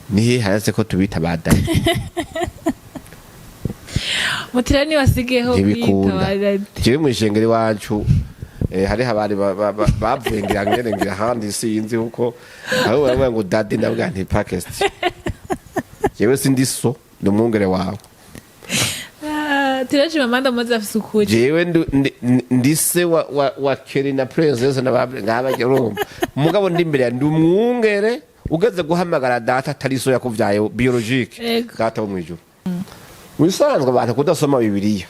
Nihe handitse ko tubita ba daddy? Mutira niwasigeho kwita Ntibikunda. ba daddy. Jewe mw'ishengero iwacu, hariho abari bavuye ngira ngene, ngira ahandi, sinzi, kuko aho baravuga ngo daddy, ndavuga nti pakest, jewe sindi so, ndi umwungere wawe. Ah, turashima Amanda Mose afise ukuri. Jewe ndi se wa Kelly na Princess na ngaba, urumva, mugabo ndi imbere ndi umwungere. Ugeze guhamagara data atari so yakuvyaye biologique, data wo mwijuru. Mu bisanzwe abantu kudasoma Bibiliya,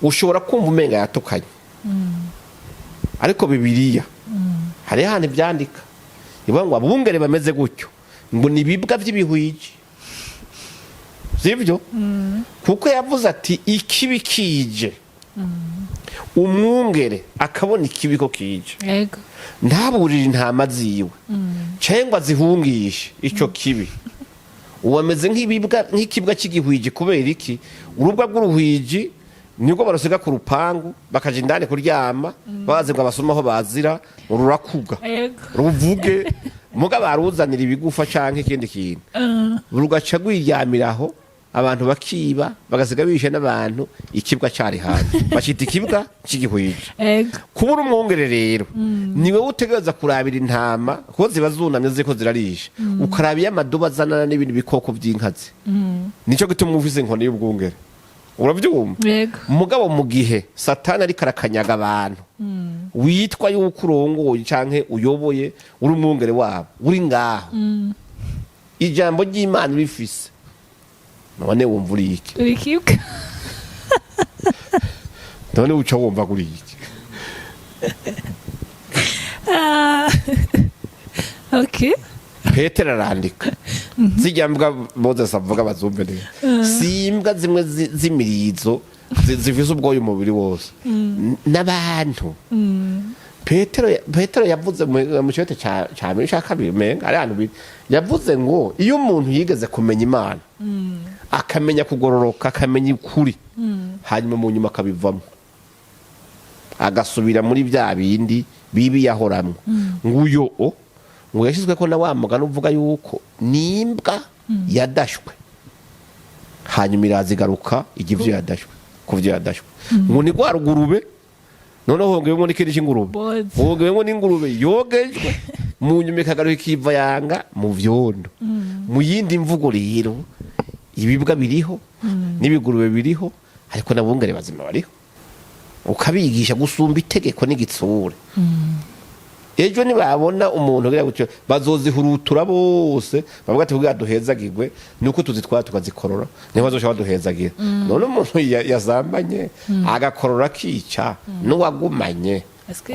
ushobora kumva umenga yatukanye, ariko Bibiliya hariho ahantu ivyandika ivuga ngo abungere bameze gutyo ngo ni ibibwa vy'ibihwiji, sivyo? Kuko yavuze ati ikibi kije, umwungere akabona ikibi ko kije, ntaburire intama ziwe cyangwa azihungishe ico kibi, ubu ameze nk'ibibwa, nk'ikibwa cy'igihwiji. Kubera iki? Urubwa rw'uruhwiji nibwo barusiga ku rupangu, bakaja indani kuryama, bazi ngo abasuma aho bazira rurakuga, ruvuge. Muga baruzanira ibigufa canke ikindi kintu, rugaca rwiryamiraho, abantu bakiba, bagasiga bishe n'abantu. Ikibwa cari hanze bacita ikibwa c'igihwiji. Kubura umwungere rero, ni wowe utegereza kurabira intama kuko ziba zunamye ziriko zirarisha, ukaraba iyo amaduba azanana n'ibindi bikoko vy'inkazi. Nico gituma ufise inkoni y'ubwungere, uravyumva? Yego. Mugabo mu gihe Satani ariko arakanyaga abantu witwa yuko urongoye canke uyoboye, uri umwungere wabo, uri ngaho, ijambo ry'Imana urifise, none wumva uri iki? Uri kibwa. None uca wumva uri iki? Ah. Okay. Petero arandika zijya mbwa Moses avuga, bazumve neza, si imbwa zimwe z'imirizo zifise ubwoya umubiri wose. N'abantu Petero yavuze mu cyote ca mbere, ca kabiri, menga ari ahantu biri, yavuze ngo iyo umuntu yigeze kumenya Imana, akamenya kugororoka, akamenya ukuri, hanyuma mu nyuma akabivamo, agasubira muri bya bindi bibi yahoramwo, nguyo o ngo yashyizwe ko na wa mugani uvuga yuko nimbwa yadashwe, hanyuma iraza igaruka ijya ivyo yadashwe, ku vyo yadashwe, ngo ni rwa rugurube. Noneho hongewemo n'ikindi cy'ingurube. Bozi. Hongewemo n'ingurube yogejwe, mu nyuma ikagaruka ikiva yanga mu vyondo. Mu yindi mvugo rero, ibibwa biriho n'ibigurube biriho, ariko n'abungere bazima bariho, ukabigisha gusumba itegeko n'igitsure. Ejo nibabona umuntu ugira gutyo, bazozihurutura bose, bavuga ati kugira duhezagirwe nuko tuzitwara tukazikorora, niho bazoca baduhezagira. None umuntu yazambanye agakorora akica n'uwagumanye,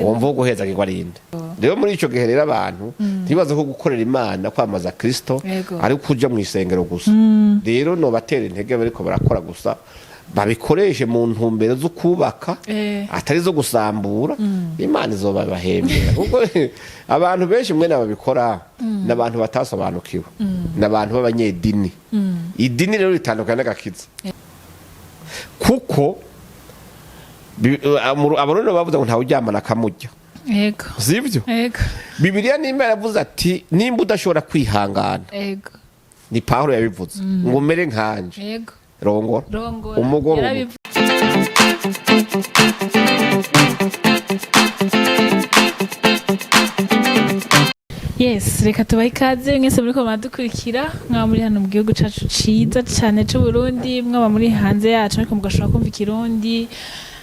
wumva wo guhezagirwa arinde? Rero muri ico gihe rero, abantu ntibaze ko gukorera Imana, kwamaza Kristo, ari kuja mu isengero gusa. Rero nobatera intege bariko barakora gusa, babikoreshe mu ntumbero zo kubaka, atari zo gusambura. Imana izobabahembera, kuko abantu benshi mwene babikora ni abantu batasobanukiwe, ni abantu b'abanyedini. Idini rero ritandukanye n'agakiza, kuko Abarundi bavuze ngo ntawe uryamana akamurya. Sivyo? Yego. Bibiliya nimba yaravuze ati nimba udashobora kwihangana, ni Pawulo yabivuze, ngo umere nkanje, rongora. Rongora. Umugore umwe. Yes, reka tubahe ikaze mwese muriko muradukurikira, mwaba muri hano mu gihugu cacu ciza cane c'Uburundi, mwaba muri hanze yacu ariko mugashobora kumva Ikirundi.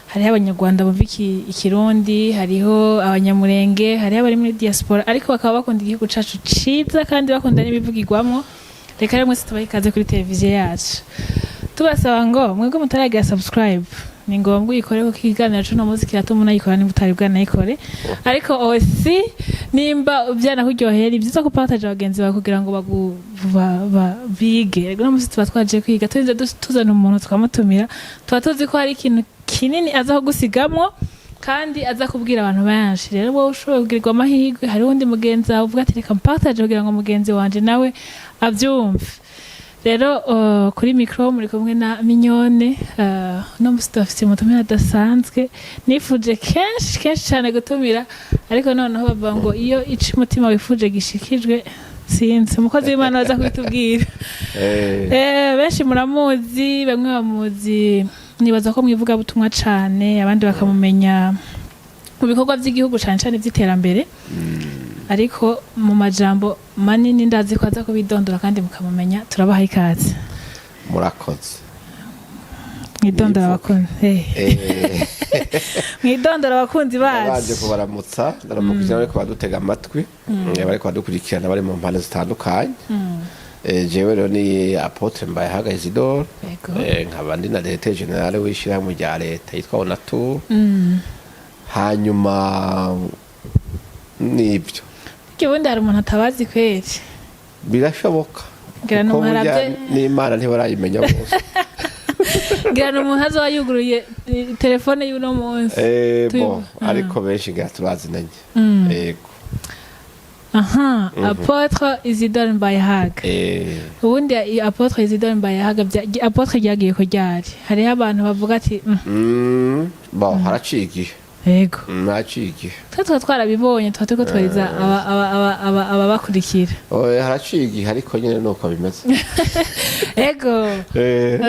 Hariho Abanyarwanda bumva Ikirundi, hariho Abanyamurenge, hariho abari muri diaspora ariko bakaba bakunda igihugu cacu ciza kandi bakunda n'ibivugirwamwo. Reka rero mwese tubahe ikaze kuri televiziyo yacu, tubasaba ngo mwebwe mutaragira subscribe, ni ngombwa uyikore, kuko ikiganiro c'uno munsi kiratuma unayikora nimba utari bwanayikore. Ariko osi nimba byanakuryoheye, ni byiza ko partage bagenzi bawe kugira ngo bige. Rero uno munsi tuba twaje kwiga, turinze tuzana umuntu tukamutumira, tuba tuzi ko hari ikintu kinini aza kugusigamwo kandi aza kubwira abantu benshi. Rero wowe ushoboye kugirirwa amahirwe, hariho undi mugenzi wawe uvuga ati reka mpartage kugira ngo mugenzi wanje nawe abyumve. Rero kuri mikoro muri kumwe na Mignone. Uno munsi tubafitiye umutumire adasanzwe nifuje kenshi kenshi cyane gutumira, ariko noneho bavuga ngo iyo ica umutima wifuje gishikijwe. Sinzi, umukozi w'Imana baza kubitubwira. Benshi muramuzi, bamwe bamuzi nibaza ko mwivugabutumwa cane, abandi bakamumenya mu bikorwa by'igihugu, cane cane by'iterambere. Ariko mu majambo manini ndazi ko aza kubidondora kandi mukamumenya. Turabaha ikaze. Murakoze. Mwidondora Nivuge. abakunzi. Mwidondora abakunzi Nabanje bacu. kubaramutsa, ndaramukije bariko badutega amatwi, bariko badukurikirana bari mu mpande zitandukanye. Jewe rero ni Apôtre Mbayahaga Isidore. Nkaba ndi na directeur général w'ishirahamwe rya leta yitwa Onatur. Hanyuma nibyo. Ubundi hari umuntu atabazi kweri? Birashoboka. Ngira ni Kuko umuntu burya n'Imana ntibarayimenya bose. Ngira ni umuntu azoba yuguruye telefone y'uno munsi. Bon, ariko benshi ngira turazinanye. Yego. Aha, Apôtre Isidore Mbayahaga. Ubundi Apôtre Isidore Mbayahaga, Apôtre ryagiye ko ryari? Hariho abantu bavuga ati Bon, haraciye igihe. Haraciye igihe. Twe tuba twarabibonye, tuba turiko twariza ababakurikira. Oya, haraciye igihe, ariko nyine nuko bimeze.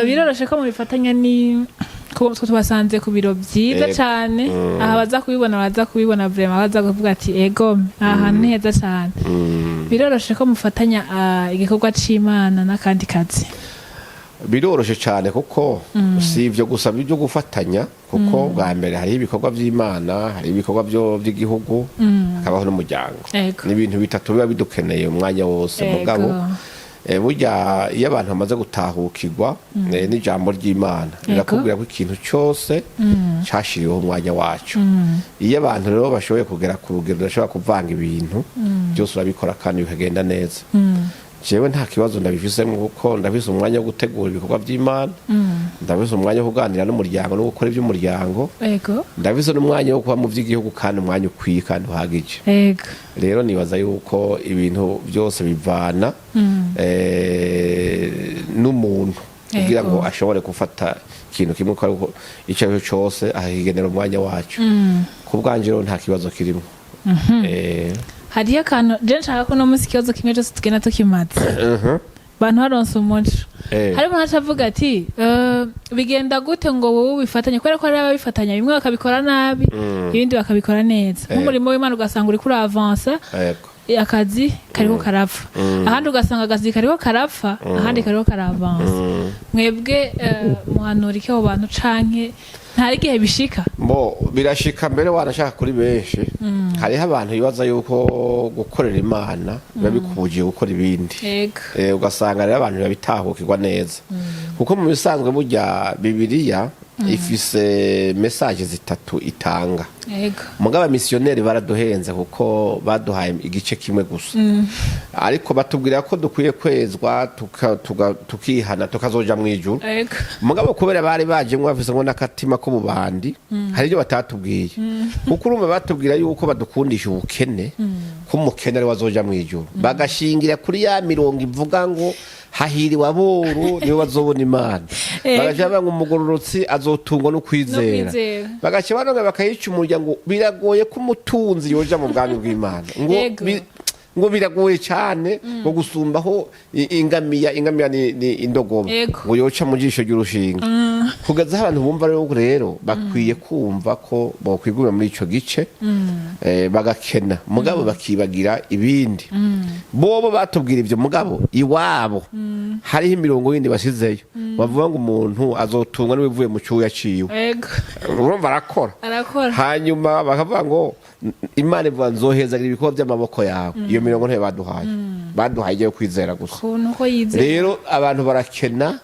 Biroroshe ko mubifatanya ni ko twe tubasanze ku biro byiza cane. Aha baza kubibona, baza kubibona vraiment, baza kuvuga ati: "Ego, aha hantu ni heza cane." Biroroshe ko mufatanya igikorwa c'Imana n'akandi kazi? Biroroshe cyane, kuko si ibyo gusa byo gufatanya, kuko bwa mbere hariho ibikorwa by'Imana, hariho ibikorwa by'igihugu, hakabaho n'umuryango. Ni ibintu bitatu biba bidukeneye umwanya wose. Mugabo burya iyo abantu bamaze gutahukirwa n'ijambo ry'Imana, rirakubwira ko ikintu cyose cyashiriweho umwanya wacu. Iyo abantu rero bashoboye kugera ku rugero udashobora kuvanga ibintu byose, urabikora kandi bikagenda neza. Jewe nta kibazo ndabifisemo, kuko ndafise umwanya wo gutegura ibikorwa by'Imana, ndafise umwanya wo kuganira n'umuryango no gukora iby'umuryango, ndafise n'umwanya wo kuba mu by'igihugu, kandi umwanya ukwiye kandi uhagije. Rero nibaza yuko ibintu byose bivana n'umuntu kugira ngo ashobore gufata ikintu kimwe uko ariko icyo ari cyo cyose akakigenera umwanya wacu. Ku bwanje rero nta kibazo kirimo. Hariyo akantu je nshaka ko uno munsi ikibazo kimwe cyose tugenda tukimaze, bantu baronse umuco. Hari umuntu aca avuga ati: "Bigenda gute ngo wowe ubifatanye?" Kubera ko hari ababifatanya, bimwe bakabikora nabi, ibindi bakabikora neza. Nk'umurimo w'Imana ugasanga uriko uravansa, akazi kariko karapfa, ahandi ugasanga akazi kariko karapfa, ahandi kariko karavansa. Mwebwe muhanura iki abo bantu, canke nta igihe bishika? Bo birashika mbere, wanashaka kuri benshi. Hariho abantu bibaza yuko gukorera Imana biba bikubujiye gukora ibindi. Ugasanga rero abantu babitahukirwa neza, kuko mu bisanzwe burya Bibiliya ifise message zitatu itanga. Mugabo abamisiyoneri baraduhenze, kuko baduhaye igice kimwe gusa, ariko batubwira ko dukwiye kwezwa tukihana tukazoja mu ijuru. Mugabo kubera bari bajemwo bafise ngo n'akatima k'ububandi, hari ibyo batatubwiye, kuko urumva batubwira yuko badukundisha ubukene, ko umukene ari we azoja mu ijuru, bagashingira kuri ya mirongo ivuga ngo hahiriwe aboru nibo bazobona Imana. Bagaca bavuga ngo umugororotsi azotungwa no kwizera. No kwizera. Bagaca baronga bakayica umuryango, biragoye ko umutunzi yoja mu bwami bw'Imana, ngo ngo biragoye cyane, ngo gusumbaho ingamiya ni indogobe, ngo yoca mu jisho ry'urushinge. Kugeza aho abantu bumva rero bakwiye kumva ko bokwigumira muri ico gice, bagakena, mugabo bakibagira ibindi. Bobo batubwira ibyo, mugabo iwabo hariho imirongo yindi basizeyo bavuga ngo umuntu azotungwa n'ibivuye mu cyuya ciwe. Urumva arakora. Arakora. Hanyuma bakavuga ngo Imana ivuga nzohezagira ibikorwa by'amaboko yawe. Iyo mirongo ntayo baduhaye, baduhaye iyo kwizera gusa. Ukuntu ko yizera. Rero abantu barakena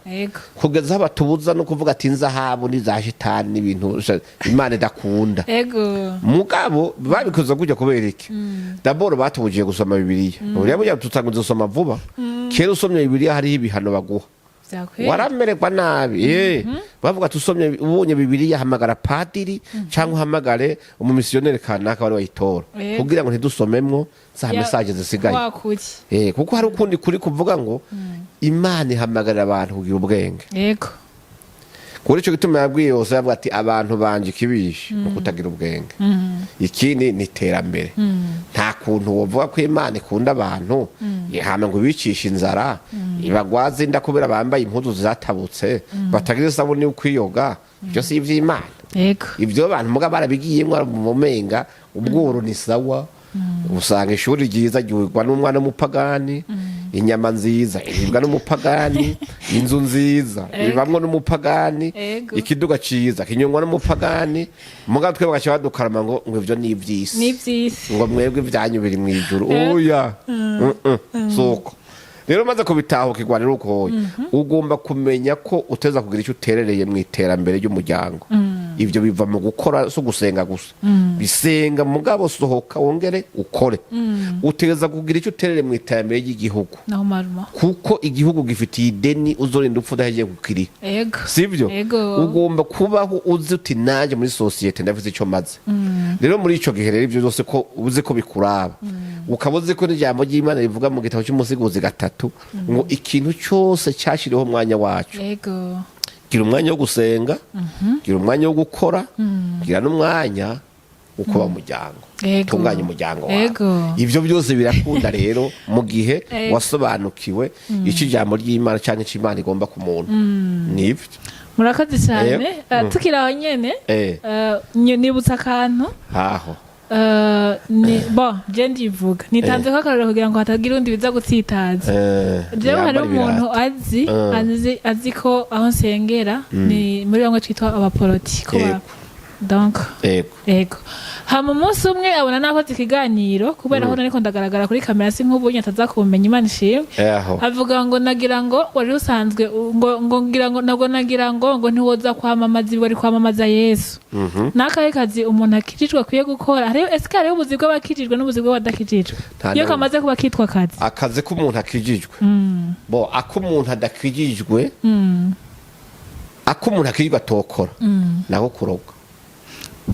kugeza aho batubuza no kuvuga ati inzahabu ni za shitani n'ibintu Imana idakunda. Mugabo babikoze gutya kubera iki? D'abord batubujije gusoma Bibiliya. Buriya burya tutanguze gusoma vuba. Kera usomye Bibiliya hariho ibihano baguha. Vyakwera. Waramererwa nabi. Bavuga ati usomye, ubonye Bibiliya, hamagara padiri cyangwa uhamagare umumisiyoneri kanaka wari wayitora, kugira ngo ntidusomemwo za message zisigaye. Wakuki. Kuko hari ukundi kuri kuvuga ngo Imana ihamagarira abantu kugira ubwenge. Kuri ico gituma yabwiye yose, yavuga ati: "Abantu banje ikibishe mu kutagira ubwenge." Ikindi ni iterambere. Nta kuntu wovuga ko Imana ikunda abantu, ihama ngo ibicishe inzara, ibagwaze inda kubera bambaye impuzu zatabutse, batagira isabuni yo kwiyoga. Ibyo si ivy'Imana. Ibyo bantu muga barabigiyemwo mu menga ubworo ni sawa. Usanga ishuri ryiza ryigwa n'umwana w'umupagani, inyama nziza iribwa n'umupagani, inzu nziza ibamwo n'umupagani, ikiduga ciza kinyongwa n'umupagani. Muga twe bagaca badukarama ngo ivyo ni ivy'isi. Ni iby'isi. Ngo mwebwe ibyanyu biri mu ijuru. Oya. Suko rero maze kubitahukirwa rero, ukoye ugomba kumenya ko uteza kugira icyo uterereye mu iterambere ry'umuryango. Ibyo biva mu gukora, si ugusenga gusa. Bisenga, mugabo sohoka wongere ukore. Uteza kugira icyo uterereye mu iterambere ry'igihugu, Naho maruma. kuko igihugu gifitiye ideni uzorinda upfa udahejeje kukiriha. Sibyo? Ego. Ugomba kubaho uzi uti: "Nanjye muri sosiyete ndafite icyo maze." Rero muri icyo gihe rero, ibyo byose ko uzi ko bikuraba, ukaba uzi ko n'ijambo ry'Imana rivuga mu gitabo cy'Umusiguzi 3 ngo ikintu cyose cyashyiriweho umwanya wacu. Gira umwanya wo gusenga, gira umwanya wo gukora, gira n'umwanya wo kuba umuryango. Tunganya umuryango wawe. Ibyo byose birakunda rero mu gihe wasobanukiwe icyo ijambo ry'Imana cyangwa icyo Imana igomba ku muntu. Nibyo. Murakoze cyane. Tukiri aho nyene, nibutse akantu. Aho. Ni bon, je ndivuga nitanze ko akarorero kugira ngo hatagira undi biza gutsitaza. Jewe hari Yambara umuntu ibirato. azi azi ko aho nsengera ni muri bamwe twitwa abaporoti ko donc. Ego. Hama umunsi umwe abona nakoze ikiganiro, kubera aho nariko ndagaragara kuri kamera, si nk'ubu ataza kumenya, Imana ishimwe. Aho. Avuga ngo nagira ngo wari usanzwe ngo ngira ngo nabwo nagira ngo ntiwoza kwamamaza ibi, wari kwamamaza Yesu. N'akahe kazi umuntu akijijwe akwiye gukora? Hariho, ese hariho ubuzi bw'abakijijwe n'ubuzi bw'abadakijijwe? Nta Iyo n'umwe. kamaze kuba kitwa akazi. Akazi k'umuntu akijijwe, bo ak'umuntu adakijijwe, ak'umuntu akijijwe atokora nako kuroga.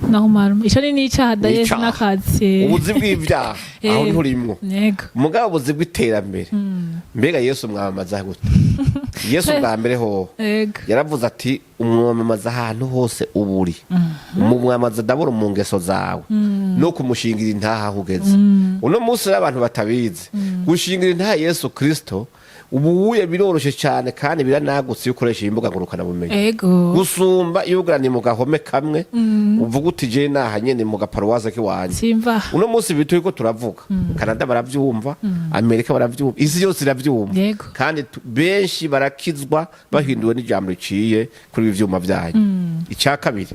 Naho marume ico ni n'icaha da Yesu. N'icaha. N'akazi. Ubuzi bw'ibyaha aho nturimwo. Mugabo ubuzi bw'iterambere, mbega Yesu mwamamaza gute? Yesu bwa mbere hoho yaravuze ati: "Umwamamaza ahantu hose uba uri, umwamamaza ndabura mu ngeso zawe no kumushingira intaha aho ugeze." Uno munsi rero abantu batabizi gushingira intaha Yesu Kristo, ubu wuye biroroshye cyane kandi biranagutse iyo ukoresha imbuga ngurukanabumenyi gusumba iyo ugaraniye mu gahome kamwe, uvuga uti: "Je naha nyene mu gaparuwase k'iwanje." Simva. Uno munsi ibi turiko turavuga, Canada baravyumva, Amerika baravyumva, isi yose iravyumva. Kandi benshi barakizwa bahinduwe n'ijambo riciye kuri ibi vyuma vyanyu. Icya kabiri,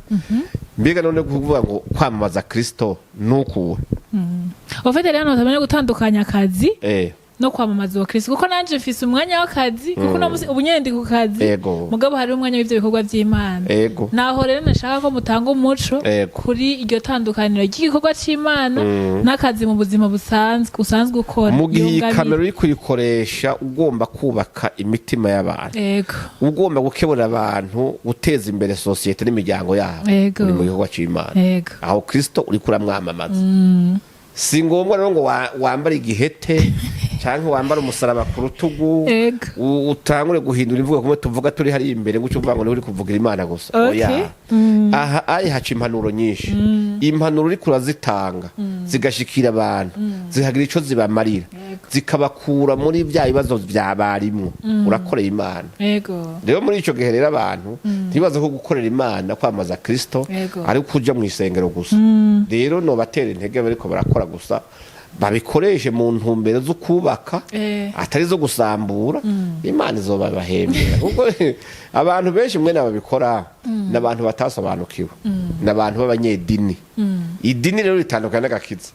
mbega none kuvuga ngo kwamamaza Kristo nukuwe? Ufite rero batamenya gutandukanya akazi no kwamamaza uwo Kristo, kuko nanje mfise umwanya w'akazi, kuko uno munsi ubu nyene ndi ku kazi, mugabo hari umwanya w'ivyo bikorwa vy'Imana. Naho rero nashaka ko mutanga umuco kuri iryo tandukaniro ry'igikorwa c'Imana n'akazi mu buzima busanzwe usanzwe ukora. Mu gihe iyi Iyo ngabire. kamera uri kuyikoresha, ugomba kubaka imitima y'abantu, ugomba gukebura abantu, guteza imbere sosiyete n'imiryango yabo, uri mu gikorwa c'Imana. Aho Kristo uriko uramwamamaza. Si ngombwa rero ngo wambare igihete canke wambare umusaraba ku rutugu, utangure guhindura imvugo kumwe tuvuga turi hariya imbere, ngo uce uvuga ngo niwe uri kuvugira Imana gusa. Oya. Aha ayi haca impanuro nyinshi. Impanuro uriko urazitanga zigashikira abantu, zikagira ico zibamarira, zikabakura muri bya bibazo vyabarimwo, urakoreye Imana. Rero muri ico gihe rero, abantu ntibaze ko gukorera Imana, kwamamaza Kristo, ari kuja mu isengero gusa. Rero nobatera intege bariko barakora gusa, babikoreshe mu ntumbero zo kubaka, atari zo gusambura. Imana izobabahembera, kuko abantu benshi mwene babikora ni abantu batasobanukiwe, ni abantu b'abanyedini. Idini rero ritandukanye n'agakiza,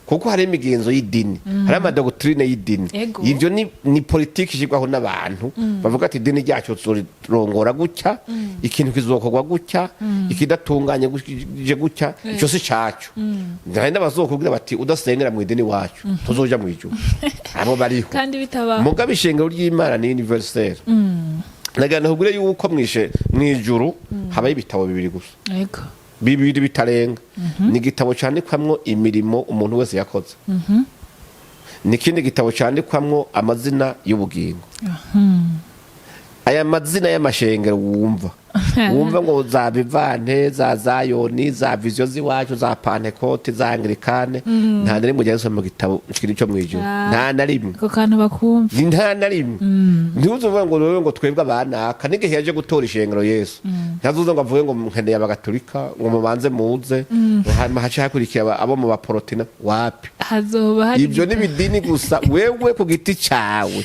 kuko hari imigenzo y'idini, hari ama doctrine y'idini. Ibyo ni politiki ishyirwaho n'abantu bavuga ati: "Idini ryacu tuzorongora gutya, ikintu kizokorwa gutya, ikidatunganye gutya gutya, icyo si cyacu." Hari n'abazokubwira bati: "Udasengera mu idini wacu tuzoja mu ijuru." Abo bariho. Kandi bitaba. Mugabo ishengero ry'Imana ni universel. Nagira nakubwire yuko mwishe mw'ijuru habayo ibitabo bibiri gusa, bibiri bitarenga. Ni igitabo candikwamwo imirimo umuntu wese yakoze, n'ikindi gitabo candikwamwo amazina y'ubugingo. Aya mazina y'amashengero wumva. Wumve ngo za Vivante, za Zayoni, za Vision z'iwacu, za Pantekote, za Anglikane, nta na rimwe ryanditswe mu gitabo cyo mu ijuru. Nta na rimwe. Ako kantu bakumva. Ni nta na rimwe. Ntiuzuvuga ngo rero ngo twebwe abanaka. N'igihe yaje gutora ishengero, Yesu ntazuza ngo avuge ngo nkeneye abagatolika, ngo mubanze muze, hanyuma hace hakurikira abo mu baporotina. Wapi. Hazoba hari Ibyo ni bidini gusa. Wewe ku giti cyawe,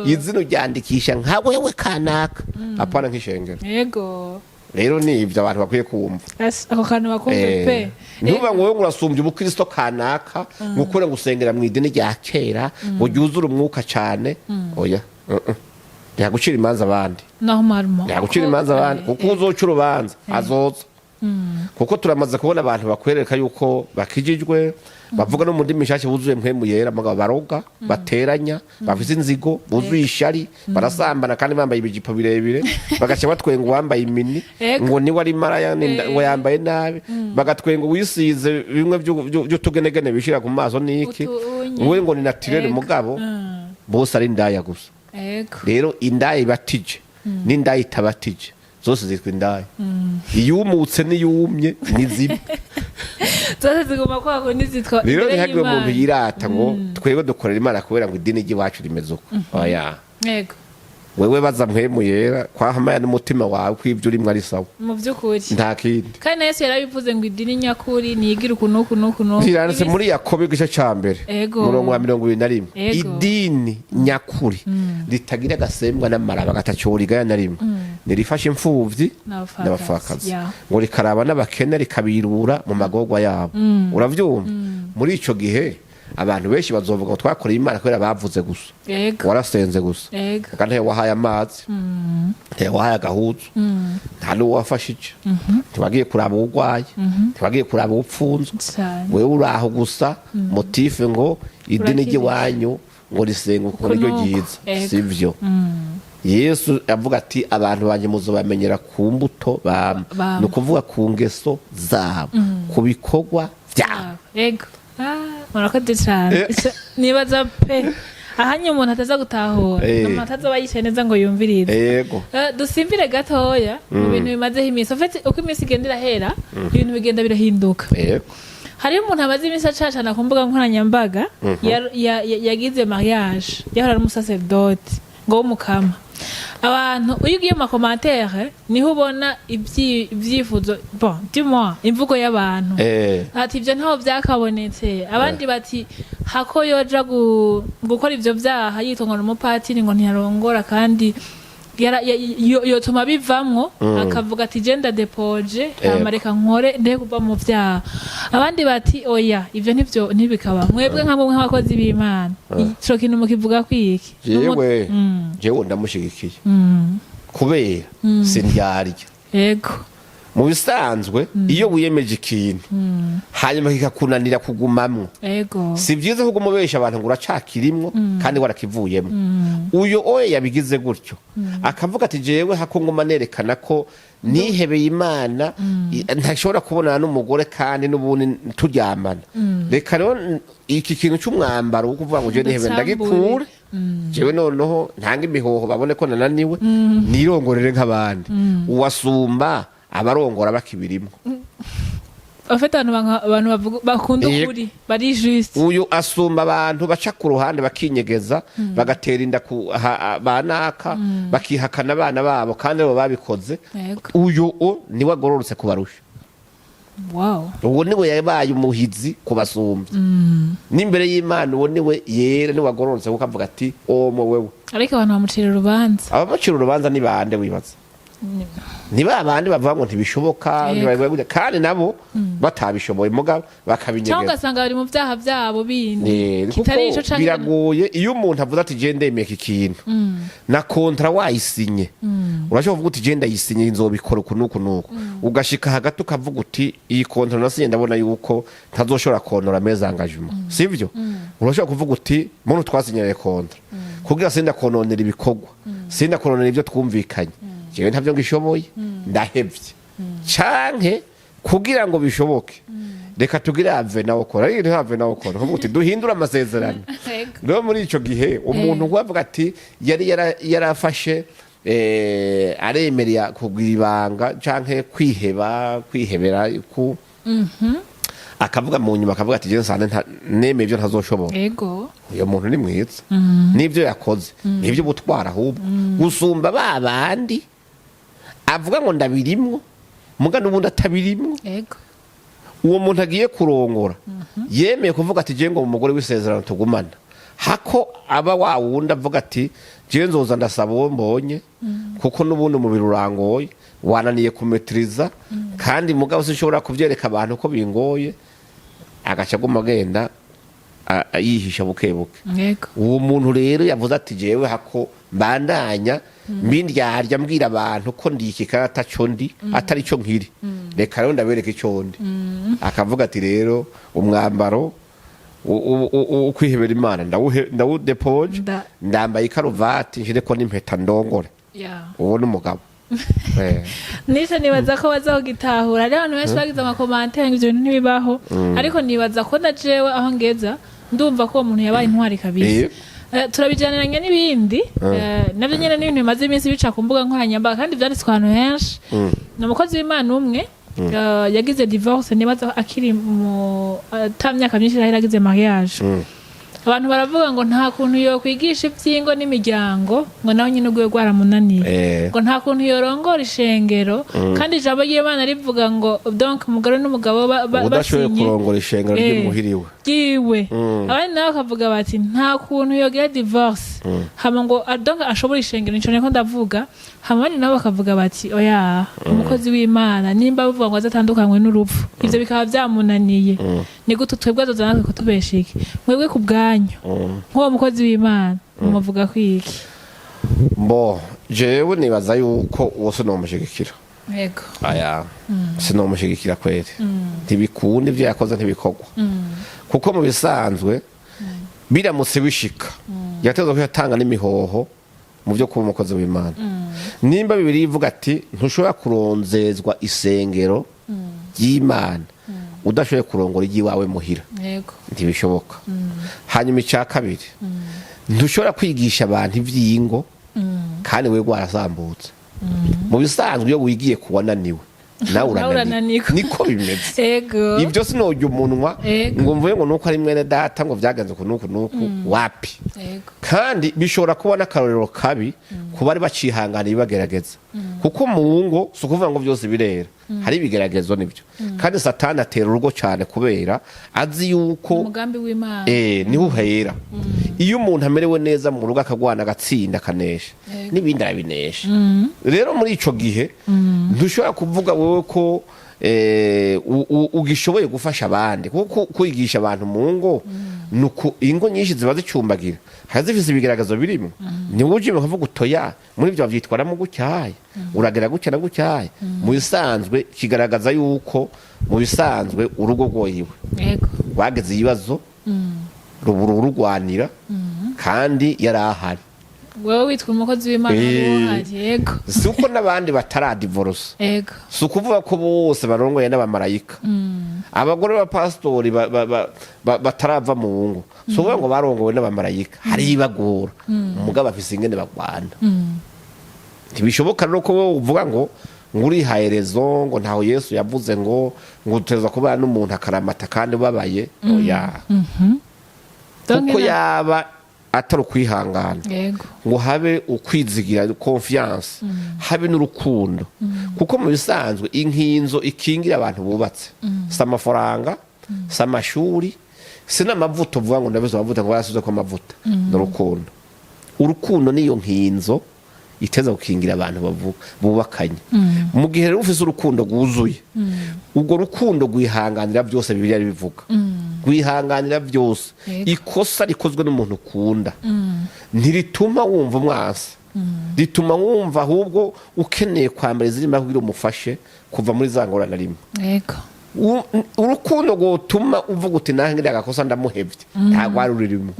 izina uryandikisha nka wewe kanaka, apana nk'ishengero. Rero ni ibyo abantu bakwiye kumva. Ako kantu bakumve pe. Ntuvuga ngo wowe urasumbya ubukristo kanaka, ngo ukure ngo usengera mu idini rya kera, ngo ryuzure umwuka cyane. Oya, ntiyagucira imanza abandi. Normalement. Ntiyagucira imanza abandi, kuko uzoca urubanza azoza, kuko turamaze kubona abantu bakwereka yuko bakijijwe, bavuga no mu ndimi nshasha, buzuye Mpwemu Yera, mugabo baroga, bateranya, bafise inzigo, buzuye ishari, barasambana kandi bambaye ibijipo birebire, bagaca batwenga uwambaye imini ngo niwe ari maraya, ngo yambaye nabi, bagatwenga uwisize bimwe vy'utugenegene bishira ku maso niki, Utunye. we ngo ni naturel, mugabo bose ari indaya gusa. Rero indaya ibatije n'indaya itabatije zose zitwa indaya. Iyumutse n'iyumye ni zimwe. Zose ziguma kwa kundi zitwa Rero imbere ntihagire umuntu y'Imana. yirata ngo twebwe dukorera Imana kubera ngo idini ry'iwacu rimeze uko. Oya. Wewe baza Mpwemu Yera kwahamaya n'umutima wawe ko ibyo urimwo ari sawa. Mu by'ukuri. Nta kindi. Kandi na Yesu yarabivuze ngo idini nyakuri niyigira uku n'uku n'uku n'uku. Kiranditse muri Yakobo igice ca mbere, murongo wa 21. Idini nyakuri ritagira agasembwa n'amaraba, gatacyorigaya na rimwe, nirifasha imfuvyi n'abapfakazi. N'abapfakazi, ngo rikaraba n'abakene, rikabirura mu magorwa yabo. Uravyumva, muri ico gihe abantu benshi bazovuga ngo twakoreye Imana kubera bavuze gusa, warasenze gusa, kandi ntawe wahaye amazi, ntawe wahaye agahuzu, nta n'uwo wafashije, ntiwagiye kuraba uwurwaye, ntiwagiye kuraba uwupfunzwe. Wewe uri aho gusa, motif ngo idini Urakijije. ry'iwanyu ngo risenga uko niryo Uko nuko. ryiza. Sivyo. Yesu avuga ati: "Abantu banjye muzobamenyera ku mbuto bama." Bama. Ni ukuvuga ku ngeso zabo, ku bikorwa byabo. Ego. Murakoze cyane. Nibaza pe ahanye umuntu ataza gutahura, umuntu ataza yicaye neza ngo yumvirize. Dusimbire gatoya mu bintu bimazeho iminsi. En fait, uko iminsi igenda irahera, ibintu bigenda birahinduka. Hariho umuntu amaze iminsi acacana ku mbuga nkoranyambaga, yagize mariage, yahora ari umusaseredoti ngo w'umukama. Abantu, iyo ugiye mu ma commentaires, niho ubona ibyifuzo, bon, du moins imvugo y'abantu, ati ibyo ntaho byakabonetse. Abandi bati hako yoja gukora ibyo byaha yitwa ngo ni umupatiri, ngo ntiyarongora, kandi yotuma bivamwo, akavuga ati je ndadepoje, hama reka nkore nde kuva mu byaha. Abandi bati oya, ivyo ntivyo ntibikaba. Mwebwe nka mwe nk'abakozi b'Imana, ico kintu mukivuga kwiki? Jewe, jewe ndamushigikiye, kubera sindyarya. Mu bisanzwe, iyo wiyemeje ikintu hanyuma kikakunanira kugumamwo, si byiza kuguma ubesha abantu ngo uracakirimwo kandi warakivuyemo. Uyo oye yabigize gutyo, akavuga ati jewe hako nguma nerekana ko nihebeye Imana, ntashobora kubonana n'umugore kandi n'ubundi turyamana, reka rero iki kintu cy'umwambaro wo kuvuga ngo jewe nihebeye Ndacambure. ndagikure, jewe noneho ntanga imihoho babone ko nananiwe, nirongorere nk'abandi. Uwasumba abarongora bakibirimo. Abafite abantu abantu bakunda ukuri, bari juste. Uyu asumba abantu baca ku ruhande bakinyegeza, bagatera inda ku banaka, bakihakana abana babo kandi abo babikoze. Uyu o niwe agororotse kubarusha. Uwo niwe yabaye umuhizi ku basumbyi n'imbere y'Imana. Uwo niwe yera, niwe agororotse, kuko avuga ati omo wewe. Ariko abantu bamucira urubanza. Abamucira urubanza ni bande wibaza? Ni ba bandi bavuga ngo ntibishoboka, ntibabivuga, kandi nabo batabishoboye, mugabo cyangwa bakabinyegeza. Ugasanga bari mu byaha byabo bindi Kuko kitari ico canke biragoye iyo umuntu avuze ati je ndemeye iki kintu, na contrat wayisinye, urashobora kuvuga uti je ndayisinye, nzobikora uku n'uku n'uku, ugashika hagati ukavuga uti iyi contrat nasinye ndabona yuko ntazoshobora konora mes engagements, sivyo? Urashobora kuvuga uti muntu twasinyanye contrat, kugira sinda kononera ibikorwa, sinda kononera ibyo twumvikanye, jewe ntavyo ngishoboye, ndahevye, canke kugira ngo bishoboke reka tugire avenant ukora, ariko avenant ukora kuvuga uti duhindure amasezerano. Rero muri ico gihe umuntu wavuga ati yari yarafashe Aremereye kugira ibanga canke kwiheba, kwihebera ku akavuga mu nyuma, akavuga ati: "Jewe nsane nemeye ibyo ntazoshobora." Uyo muntu ni mwiza, n'ibyo yakoze nibyo butwara, ahubwo gusumba ba bandi avuga ngo ndabirimwo, muga n'ubundi atabirimwo. Uwo muntu agiye kurongora yemeye kuvuga ati: "Jewe ngo umugore w'isezerano tugumana," hako aba wa wundi avuga ati: "Jewe nzoza ndasaba uwo mbonye, kuko n'ubundi umubiri urangoye, wananiye kumetiriza, kandi mugabo sinshobora kuvyereka abantu ko bingoye," agaca aguma agenda yihisha buke buke. Uwo muntu rero yavuze ati: "Jewe hako mbandanya mbindyarya, mbwira abantu ko ndi iki kandi ataco ndi, atari cyo nkiri, reka rero ndabereka icyo ndi," akavuga ati: "Rero umwambaro wo kwihebera Imana ndawudepoje, ndambaye ikaruvati, nshireko n'impeta, ndongore." Uwo ni umugabo. Nico nibaza ko baza kugitahura. Hariho abantu benshi bagize ama commentaires ngo ivyo bintu ntibibaho, ariko nibaza ko na jewe aho ngeza ndumva ko uwo muntu yabaye intwari kabisa. Turabijaniranya n'ibindi, navyo nyene n'ibintu bimaze iminsi bica ku mbuga nkoranyambaga kandi vyanditswe ahantu henshi. Ni umukozi w'Imana umwe, yagize divorce, nibaza akiri mu ata myaka myinshi irahera agize mariage. Abantu baravuga ngo nta kuntu yokwigisha ivy'ingo n'imiryango, ngo nawe nyine ubwiwe rwaramunaniye, ngo nta kuntu yorongora ishengero kandi ijambo ry'Imana rivuga ngo donc umugore n'umugabo udashoboye basinye kurongora ishengero ry'imuhiriwe. Ryiwe. Abandi nabo bakavuga bati nta kuntu yogira divorce hama ngo donc ashobora ishengero. Nico niko ndavuga. Hama abandi nabo bakavuga bati: "Oya, umukozi w'Imana nimba bavuga ngo azatandukanywe n'urupfu, ivyo bikaba vyamunaniye, ni gute twebwe azoza natwe kutubesha iki?" Mwebwe ku bwanyu, nk'uwo mukozi w'Imana, mumuvuga ko iki? Mbo jewe nibaza yuko uwo sinomushigikira. Aya, sinomushigikira kweri, ntibikunda. Ibyo yakoze ntibikorwa, kuko mu bisanzwe biramutse bishika yateza ko yatanga n'imihoho mu byo kuba umukozi w'Imana. Nimba Bibiliya ivuga ati ntushobora kuronzezwa isengero ry'Imana udashoboye kurongora iry'iwawe muhira, ntibishoboka. Hanyuma icya kabiri, ntushobora kwigisha abantu iby'ingo kandi we warasambutse. Mu bisanzwe iyo wigiye ku wananiwe, nawe urananirwa. Urananirwa. Niko bimeze. Ibyo sinojya umunwa ngo mvuge ngo nuko ari mwene data, ngo byagenze uku nuku nuku, wapi. Kandi bishobora kuba n'akarorero kabi ku bari bacihangana ibibagerageza, kuko mu ngo si ukuvuga ngo byose birera, hari ibigeragezo nibyo, kandi Satani atera urugo cyane kubera azi yuko umugambi w'Imana niho uhera. Iyo umuntu amerewe neza mu rugo, akagwana, agatsinda, akanesha, n'ibindi arabinesha. Rero muri ico gihe ntushobora kuvuga wowe ko ugishoboye gufasha abandi, kuko kwigisha abantu mu ngo nuko ingo nyinshi ziba zicumbagira, hari zifise ibigaragazo birimo. Niwe uje ukavuga utoya muri ibyo bavyitwaramo gutyaye, uragera gutya na gutyaye. Mu bisanzwe kigaragaza yuko mu bisanzwe urugo rwoyiwe rwageze ibibazo, rubura urugwanira kandi yari ahari. Wewe witwa umukozi w'Imana, wari uhari, yego. Si uko n'abandi bataradivorusa, si ukuvuga ko bose barongoye n'abamarayika. Abagore b'abapasitori batarava mu ngo, si ukuvuga ngo barongowe n'abamarayika. Hari ibagora, umugabo afise ingene bagwana. Ntibishoboka rero ko wowe uvuga ngo urihaye raison, ngo ntaho Yesu yavuze ngo uteza kubana n'umuntu akaramata kandi ubabaye. Oya. Donc kuko yaba atari ukwihangana, ngo habe ukwizigira, confiance, habe n'urukundo, kuko mu bisanzwe inkinzo ikingira abantu bubatse si amafaranga, si amashuri, si n'amavuta uvuga ngo ndabizi amavuta, ngo barasuze ko amavuta, ni urukundo. Urukundo niyo nkinzo iteza gukingira abantu bubakanye. Mu gihe rero ufise urukundo rwuzuye, urwo rukundo rwihanganira byose. Bibiliya bivuga rwihanganira byose. Ikosa rikozwe n'umuntu ukunda ntirituma wumva umwansi, rituma wumva ahubwo ukeneye kwambara izindi mbaraga kugira umufashe kuva muri za ngorane arimo. Urukundo rwotuma uvuga uti nahe ngiriya agakosa ndamuhevye, ntabwo ari rurimo,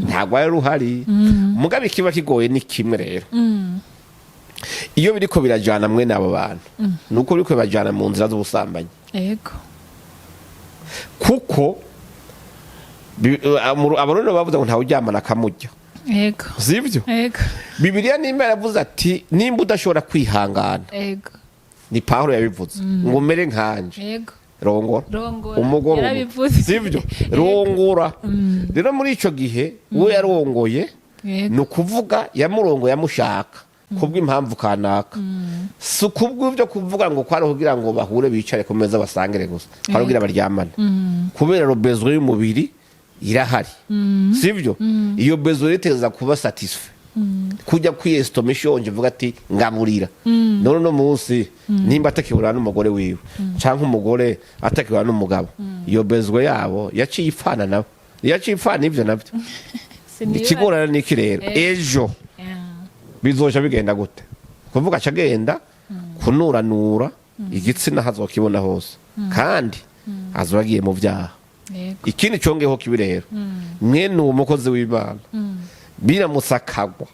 ntabwo ari ruhari. Mugabe ikiba kigoye ni kimwe rero, iyo biriko birajana mwene abo bantu, nuko biriko birajana mu nzira z'ubusambanyi. Kuko Abarundi bavuze ngo ntawe uryamana akamurya. Yego. Sibyo? Yego. Bibiliya nimba yaravuze ati nimba udashobora kwihangana, Yego. ni Pawulo yabivuze, ngo umere nkanje, Yego. rongora. Rongora. Umugore umwe. Yarabivuze. Sibyo? Rongora. Rero muri ico gihe uwo yarongoye, Yego. ni ukuvuga yamurongoye amushaka kubw'impamvu kanaka, si kubw'ibyo kuvuga ngo kwari kugira ngo bahure, bicare ku meza, basangire gusa, kwari kugira baryamane, kubera le besoin y'umubiri irahari, sibyo? Iyo besoin iteza kuba satisfait, kujya kwiyesitoma ishonje, uvuga ati ngaburira. None uno munsi nimba atakibura n'umugore wiwe, cyangwa umugore atakibura n'umugabo, iyo besoin yabo yaciye ipfana nabo, yaciye ipfana ibyo nabyo. Sinibaza. Ikigorana ni iki rero? Ejo bizoja bigenda gute? Kuvuga aca agenda kunuranura igitsina, hazokibona hose, kandi azoba agiye mu byaha. Ikindi congeho kibi rero, mwene uwo mukozi w'Imana biramutse akagwa,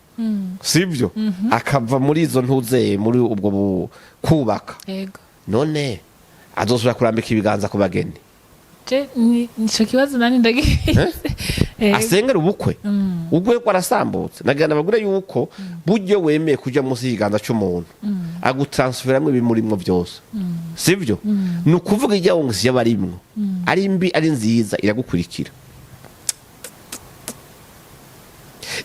sibyo, akava muri izo ntuzeye, muri ubwo kubaka, none azosubira kurambika ibiganza ku bageni? Je nico kibazo nani ndagifise. Asengera ubukwe ubwo ko arasambutse. Nagira nababwire yuko buryo wemeye kuja munsi y'ikiganza c'umuntu, agutransferamwo ibimurimwo byose, sibyo? Ni ukuvuga ijya wongesi y'abarimwo, ari mbi ari nziza, iragukurikira.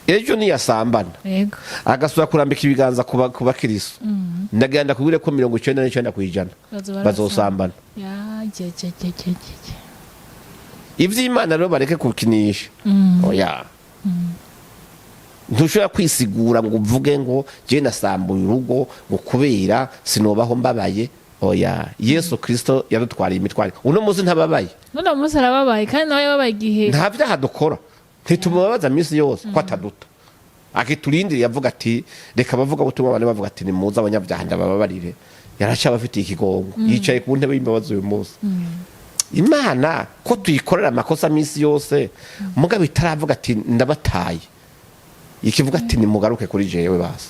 Ejo niyasambana, agasubira kurambika ibiganza ku bakiriso, ndagira ndakubwire ko 99% Bazoba bazosambana. Ya, je je je je je, je. Ivy'Imana rero bareke kukinisha. Oya, ntushobora kwisigura ngo uvuge ngo je nasambuye urugo ngo kubera sinobaho mbabaye. Oya, Yesu Kristo yadutwariye imitwaro. Uno munsi ntababaye? None uwo munsi arababaye, kandi nawe yababaye igihe. Nta vyaha dukora, ntitumubabaza minsi yose ko ataduta, akiturindiriye, avuga ati reka abavuga butumwa bane bavuga ati nimuze abanyabyaha ndabababarire. Yaracabafitiye ikigongo, yicaye ku ntebe y'imbabazi uyu munsi. Imana ko tuyikorera amakosa minsi yose, mugabo itaravuga ati ndabataye, ikivuga ati nimugaruke kuri jewe. Basi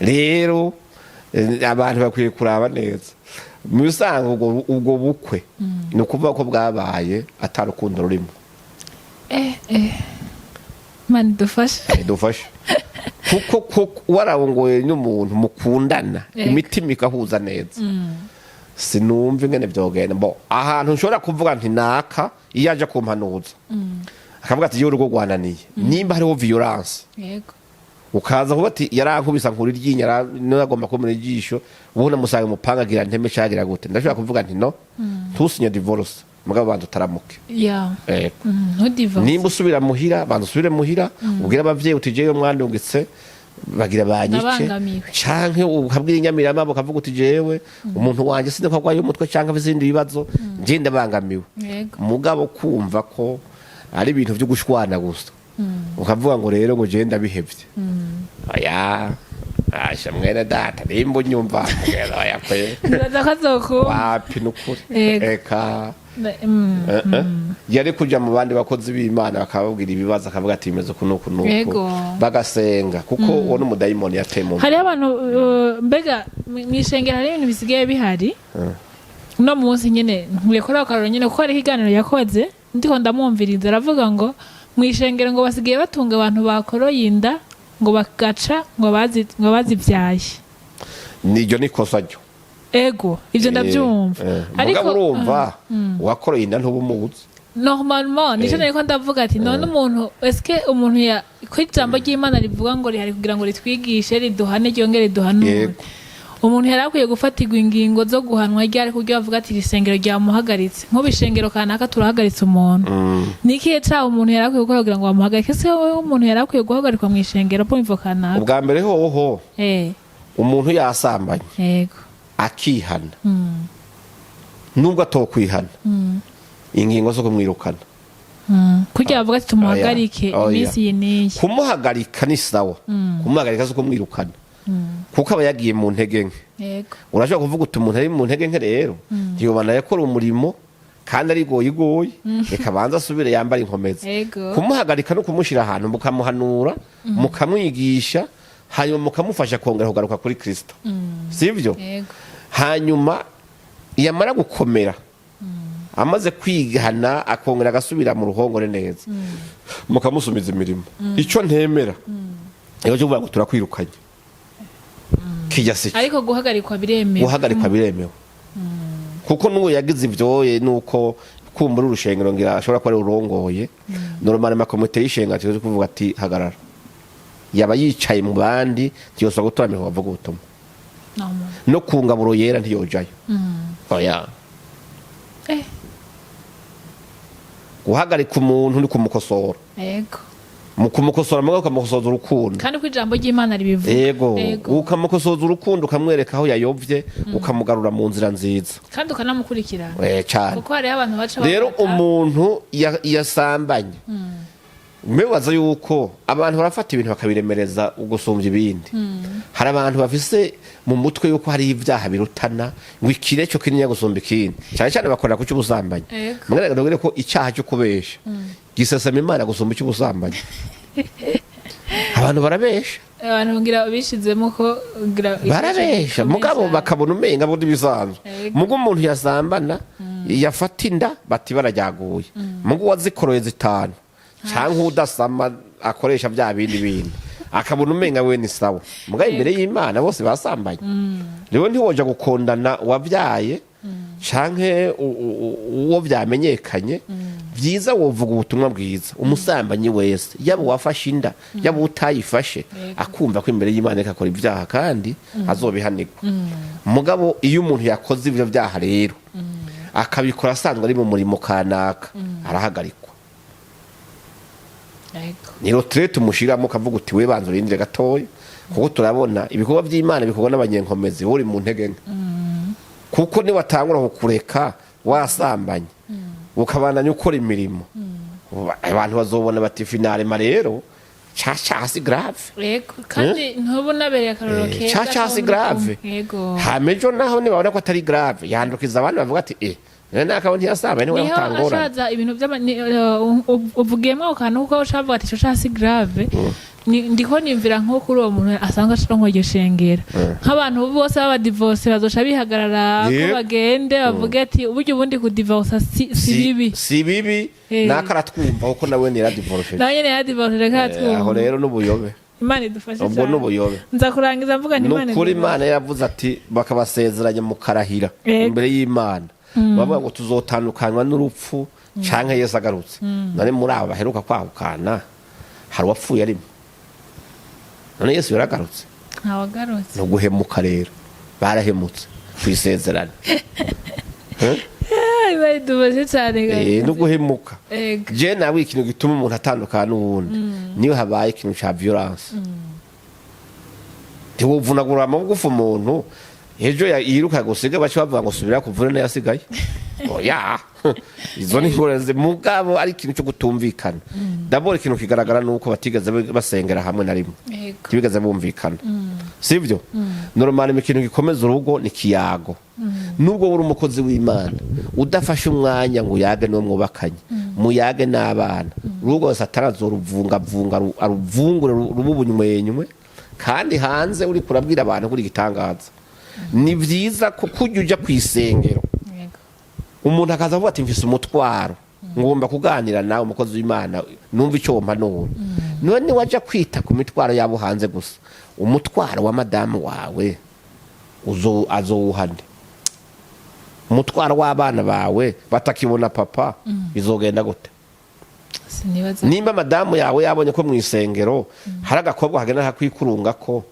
rero, abantu bakwiye kuraba neza. Mu bisanzwe ubwo bukwe ni ukuvuga ko bwabaye atarukundo rurimo. Eh eh, Imana idufashe. Dufashe, kuko warongoye n'umuntu mukundana, imitima ikahuza neza, sinumva ingene vyogenda. Bo ahantu nshobora kuvuga nti naka iyo aje kumpanuza akavuga ati yewe urugo rwananiye, nimba hariho violence, ukaza kuvuga ati yarankubisa nkura iryinyo, niwe agomba kumena ijisho, ubundi amusanga umupanga agira nteme cagira gute, ndashobora kuvuga nti no, ntusinye divorce, mugabo banza utaramuke. Yego. Ntudivorce. Nimba usubira muhira, banza usubire muhira, ubwire abavyeyi uti jewe mwandungitse bagira banyice. Ndabangamiwe. Canke ukabwira inyamirama, ukavuga uti jewe umuntu wanje sinzi ko arwaye umutwe canke afise ibindi bibazo, nje ndabangamiwe. Mugabo kumva ko ari ibintu vyo gushwana gusa, ukavuga ngo rero ngo jewe ndabihevye, oya, asha mwene data, nimba unyumva, oya kwe. Nibaza ko azokumva. Wapi, nukuri. Eka. Yari kuja mu bandi bakozi b'Imana bakababwira ibibazo, akavuga ati bimeze uku nuku nuku, bagasenga, kuko uwo n'umudayimoni yateye mu Hariho abantu, mbega mw'ishengero hari ibintu bisigaye bihari uno munsi nyene. Nkwiye kuri ako karorero nyene, kuko hariho ikiganiro yakoze ndiko ndamwumviriza, aravuga ngo mw'ishengero ngo basigaye batunga abantu bakoroye inda, ngo bagaca ngo bazivyaye. Niryo nikosa ryo. Ego, ivyo ndavyumva. Mugabo urumva uwakoroye inda ntuba umuzi. Normalement nico nariko ndavuga ati none umuntu, eske umuntu ya ko ijambo ry'Imana rivuga ngo rihari kugira ngo ritwigishe, riduhane, ryongere riduhanure, umuntu yari akwiye gufatirwa ingingo zo guhanwa ryari kugira bavuga ati iri sengero ryamuhagaritse, nk'ubu ishengero kanaka turahagaritse umuntu? Ni ikihe caha umuntu yari akwiye gukora kugira ngo bamuhagarike? Ese wowe umuntu yari akwiye guhagarikwa mu ishengero po imvo kanaka? Ubwa mbere hoho, umuntu yasambanye, akihana, nubwo atokwihana, ingingo zo kumwirukana. Kugira bavuga ati tumuhagarike Oya. iminsi iyi n'iyi. Kumuhagarika ni sawa, kumuhagarika si kumwirukana, kuko aba yagiye mu ntege nke. Urashobora kuvuga uti umuntu ari mu ntege nke rero ntiyobana yakora umurimo kandi ari goyigoyi, reka abanze asubire yambare inkomezi. Kumuhagarika no kumushyira ahantu mukamuhanura, mukamwigisha, hanyuma mukamufasha kongera kugaruka kuri Kristo, sibyo? Yego. Hanyuma yamara gukomera. Amaze kwigana akongera agasubira mu ruhongore neza, mukamusubiza imirimo. Icyo ntemera niyo cyo kuvuga ngo turakwirukanye, kijya si cyo. Ariko guhagarikwa biremewe. Guhagarikwa biremewe, kuko n'uwo yagize ibyoye nuko kumbura urushengero ngira ashobora kuba ari urongoye normal amakomite y'ishenga tuzi kuvuga ati hagarara, yaba yicaye mu bandi, ntiyosaba gutoramira bavuga ubutumwa. No. No ku ngaburo yera ntiyojayo, oya. Guhagarika umuntu ni kumukosora. Mu kumukosora mugabo ukamukosoza urukundo. Kandi ko ijambo ry'Imana ribivuga. Yego, ukamukosoza urukundo, ukamwereka aho yayobye, ukamugarura mu nzira nziza. Kandi ukanamukurikirana. Cyane. Kuko hariho abantu baca Rero bafata. umuntu yasambanye, mbibaza yuko abantu barafata ibintu bakabiremereza ugusumbya ibindi. Hari abantu bafise mu mutwe yuko hari ibyaha birutana, ngo ikire cyo kinini gusumba ikindi, cyane cyane bakorera ku cy'ubusambanyi. Mwereka ko icyaha cyo kubesha gisesema Imana gusumba icy'ubusambanyi. Abantu barabesha. Abantu ngira bishizemo ko ngira Barabesha, mugabo bakabona umenga bundi bisanzwe. Mugo umuntu yasambana, yafata inda, bati barajyaguye. Mugo wazikoroye zitanu cyangwa udasama akoresha bya bindi bindi, akabona umenga we ni sawa. Mugabo imbere y'Imana bose basambanye. Rero ntiwoja gukondana wabyaye canke uwo vyamenyekanye. Byiza wovuga ubutumwa bwiza umusambanyi wese, yaba uwafashe inda, yaba utayifashe, akumva ko imbere y'Imana ariko akora ibyaha kandi azobihanirwa. Mugabo iyo umuntu yakoze ibyo byaha rero, akabikora asanzwe ari mu murimo kanaka, arahagarikwa. Ni retraite umushiramo, ukavuga uti we banza urindire gatoya, kuko turabona ibikorwa by'Imana bikorwa n'abanyenkomezi, wowe uri mu ntege nke, kuko niwatangura kukureka wasambanye ukabandanya ukora imirimo, abantu bazobona bati finalement rero ca si grave. Yego, kandi ntubu nabereye akarorero keza. Ca si grave. Hama ejo naho nibabona ko atari grave, yandukiza abandi, bavuga ati eh, none nakabo ntiyasambanye, niwe Niho utangorana. ashaza ibintu by'ama uvugiyemo ako kantu, kuko ushavuga ati ico si grave. Ndiko nimvira nko kuri uwo muntu asanga ashira iryo shengera, nk'abantu bose b'abadivorce bazoca bihagarara ko bagende bavuge ati uburyo ubundi kudivorsa si bibi. Si bibi. Naka aratwumva, kuko nawe yaradivorce. Nawe nyene yadivorce, reka Aho atwumva. rero n'ubuyobe. Imana idufashe Ubwo cyane. n'ubuyobe. Nza kurangiza mvuga nti Imana Nukuri idufashe. Imana yaravuze ati bakabasezeranya mukarahira imbere y'Imana, bavuga ngo tuzotandukanywa n'urupfu canke Yesu agarutse. None muri abo baheruka kwahukana hari uwapfuye arimo? None Yesu yaragarutse? Ntawagarutse. Ni uguhemuka rero, barahemutse kwisezerana. Ah, Imana idufashe cyane. No guhemuka. Je nawe ikintu gituma umuntu atandukana n'uwundi niyo habaye ikintu ca violence. Ntiwovunagura amagufa umuntu ejo yiruka gusiga, baca bavuga ngo subira kuvuna n'ayasigaye. Oya, izo ni ingorane. Mugabo ari ikintu cyo kutumvikana, d'abord ikintu kigaragara nuko batigeze basengera hamwe na rimwe. Ntibigeze bumvikana, sibyo? Normal ikintu gikomeza urugo ni kiyago. Nubwo uri umukozi w'Imana, udafashe umwanya ngo uyage n'uwo mwubakanye, muyage n'abana, urugo wese atarazoruvungavunga aruvungure rube ubunywenywe. Kandi hanze uri kurabwira abantu kuri igitangaza, ni byiza ko kujya ujya ku isengero, umuntu akaza avuga ati mfise umutwaro, ngomba kuganira nawe umukozi w'Imana, numva icyo wompanura. None wajya kwita ku mitwaro yabo hanze gusa, umutwaro wa madamu wawe azowuhane? Umutwaro w'abana bawe batakibona papa bizogenda gute? Sinibaza. Nimba madamu yawe yabonye ko mu isengero hari agakobwa kagenda kakwikurunga ko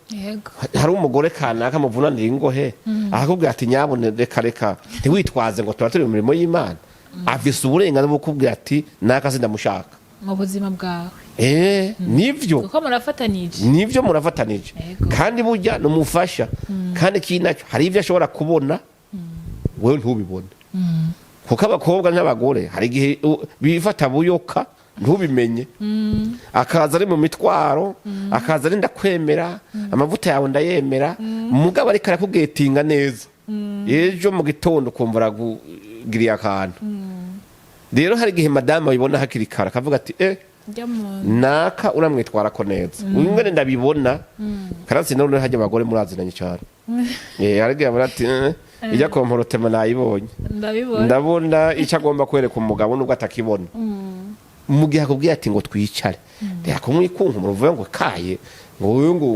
hari umugore kanaka muvunanira ingohe, akakubwira ati nyabune reka reka, ntiwitwaze ngo tuba turi mu mirimo y'Imana. Afise uburenganzira bwo kukubwira ati naka sindamushaka mu buzima bwawe. Nivyo. Kuko murafatanije. Nivyo, murafatanije. Kandi burya numufasha, kandi ikindi nacyo, hari ibyo ashobora kubona wewe ntubibone, kuko abakobwa n'abagore hari igihe bifata buyoka ntubimenye, akaza ari mu mitwaro, akaza ari ndakwemera, amavuta yawe ndayemera, mugabo ariko arakugetinga neza, ejo mu gitondo ukumva aragugiriye akantu. Rero hari igihe madamu abibona hakiri kare, akavuga ati eh, njya mu naka uramwitwara ko neza, uyu ngene ndabibona. Karatsinda noneho hajya abagore murazinanye cyane. Hari igihe abona ati eh, Ijya comportement nayibonye. Ndabibona. Ndabona icyo agomba kwereka umugabo nubwo atakibona. Mu gihe akubwiye ati ngo twicare, reka kumwikunkumura uvuge ngo kaye, ngo uyu ngo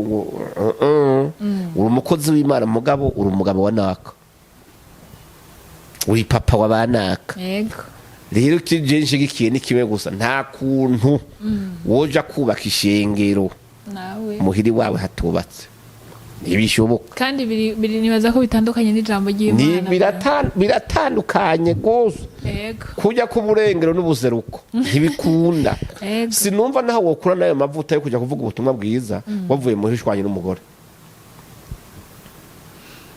uri umukozi w'Imana, mugabo uri umugabo wa naka, uri papa wa banaka. Rero icyo nshigikiye ni kimwe gusa: nta kuntu woja kubaka ishengero nawe muhiri wawe hatubatse, ntibishoboka. Kandi biri nibaza ko bitandukanye n'ijambo Ni ry'Imana. Biratandukanye rwose. Kujya ku burengero n'ubuseruko ntibikunda. Sinumva naho wokura n'ayo mavuta yo kujya kuvuga ubutumwa bwiza wavuye muri shwanye n'umugore.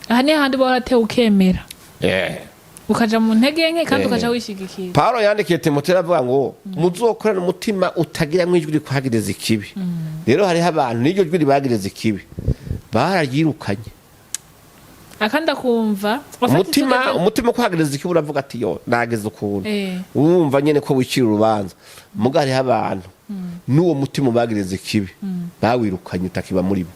Aha ni hahandi uba waratewe ukemera, ukaja mu ntege nke kandi ukaja wishigikira. Paulo yandikiye Timoteyo aravuga ngo muzokorane umutima utagiramwo ijwi rikwagiriza ikibi. Rero hariho abantu n'iryo jwi ribagiriza ikibi bararyirukanye. Akandi akumva. Umutima ukwagiriza ikibi uravuga ati: "Yo, nageze ukuntu." Wumva nyene ko wicira urubanza. Muga hariho abantu n'uwo mutima ubagiriza ikibi bawirukanye, utakiba muri bo.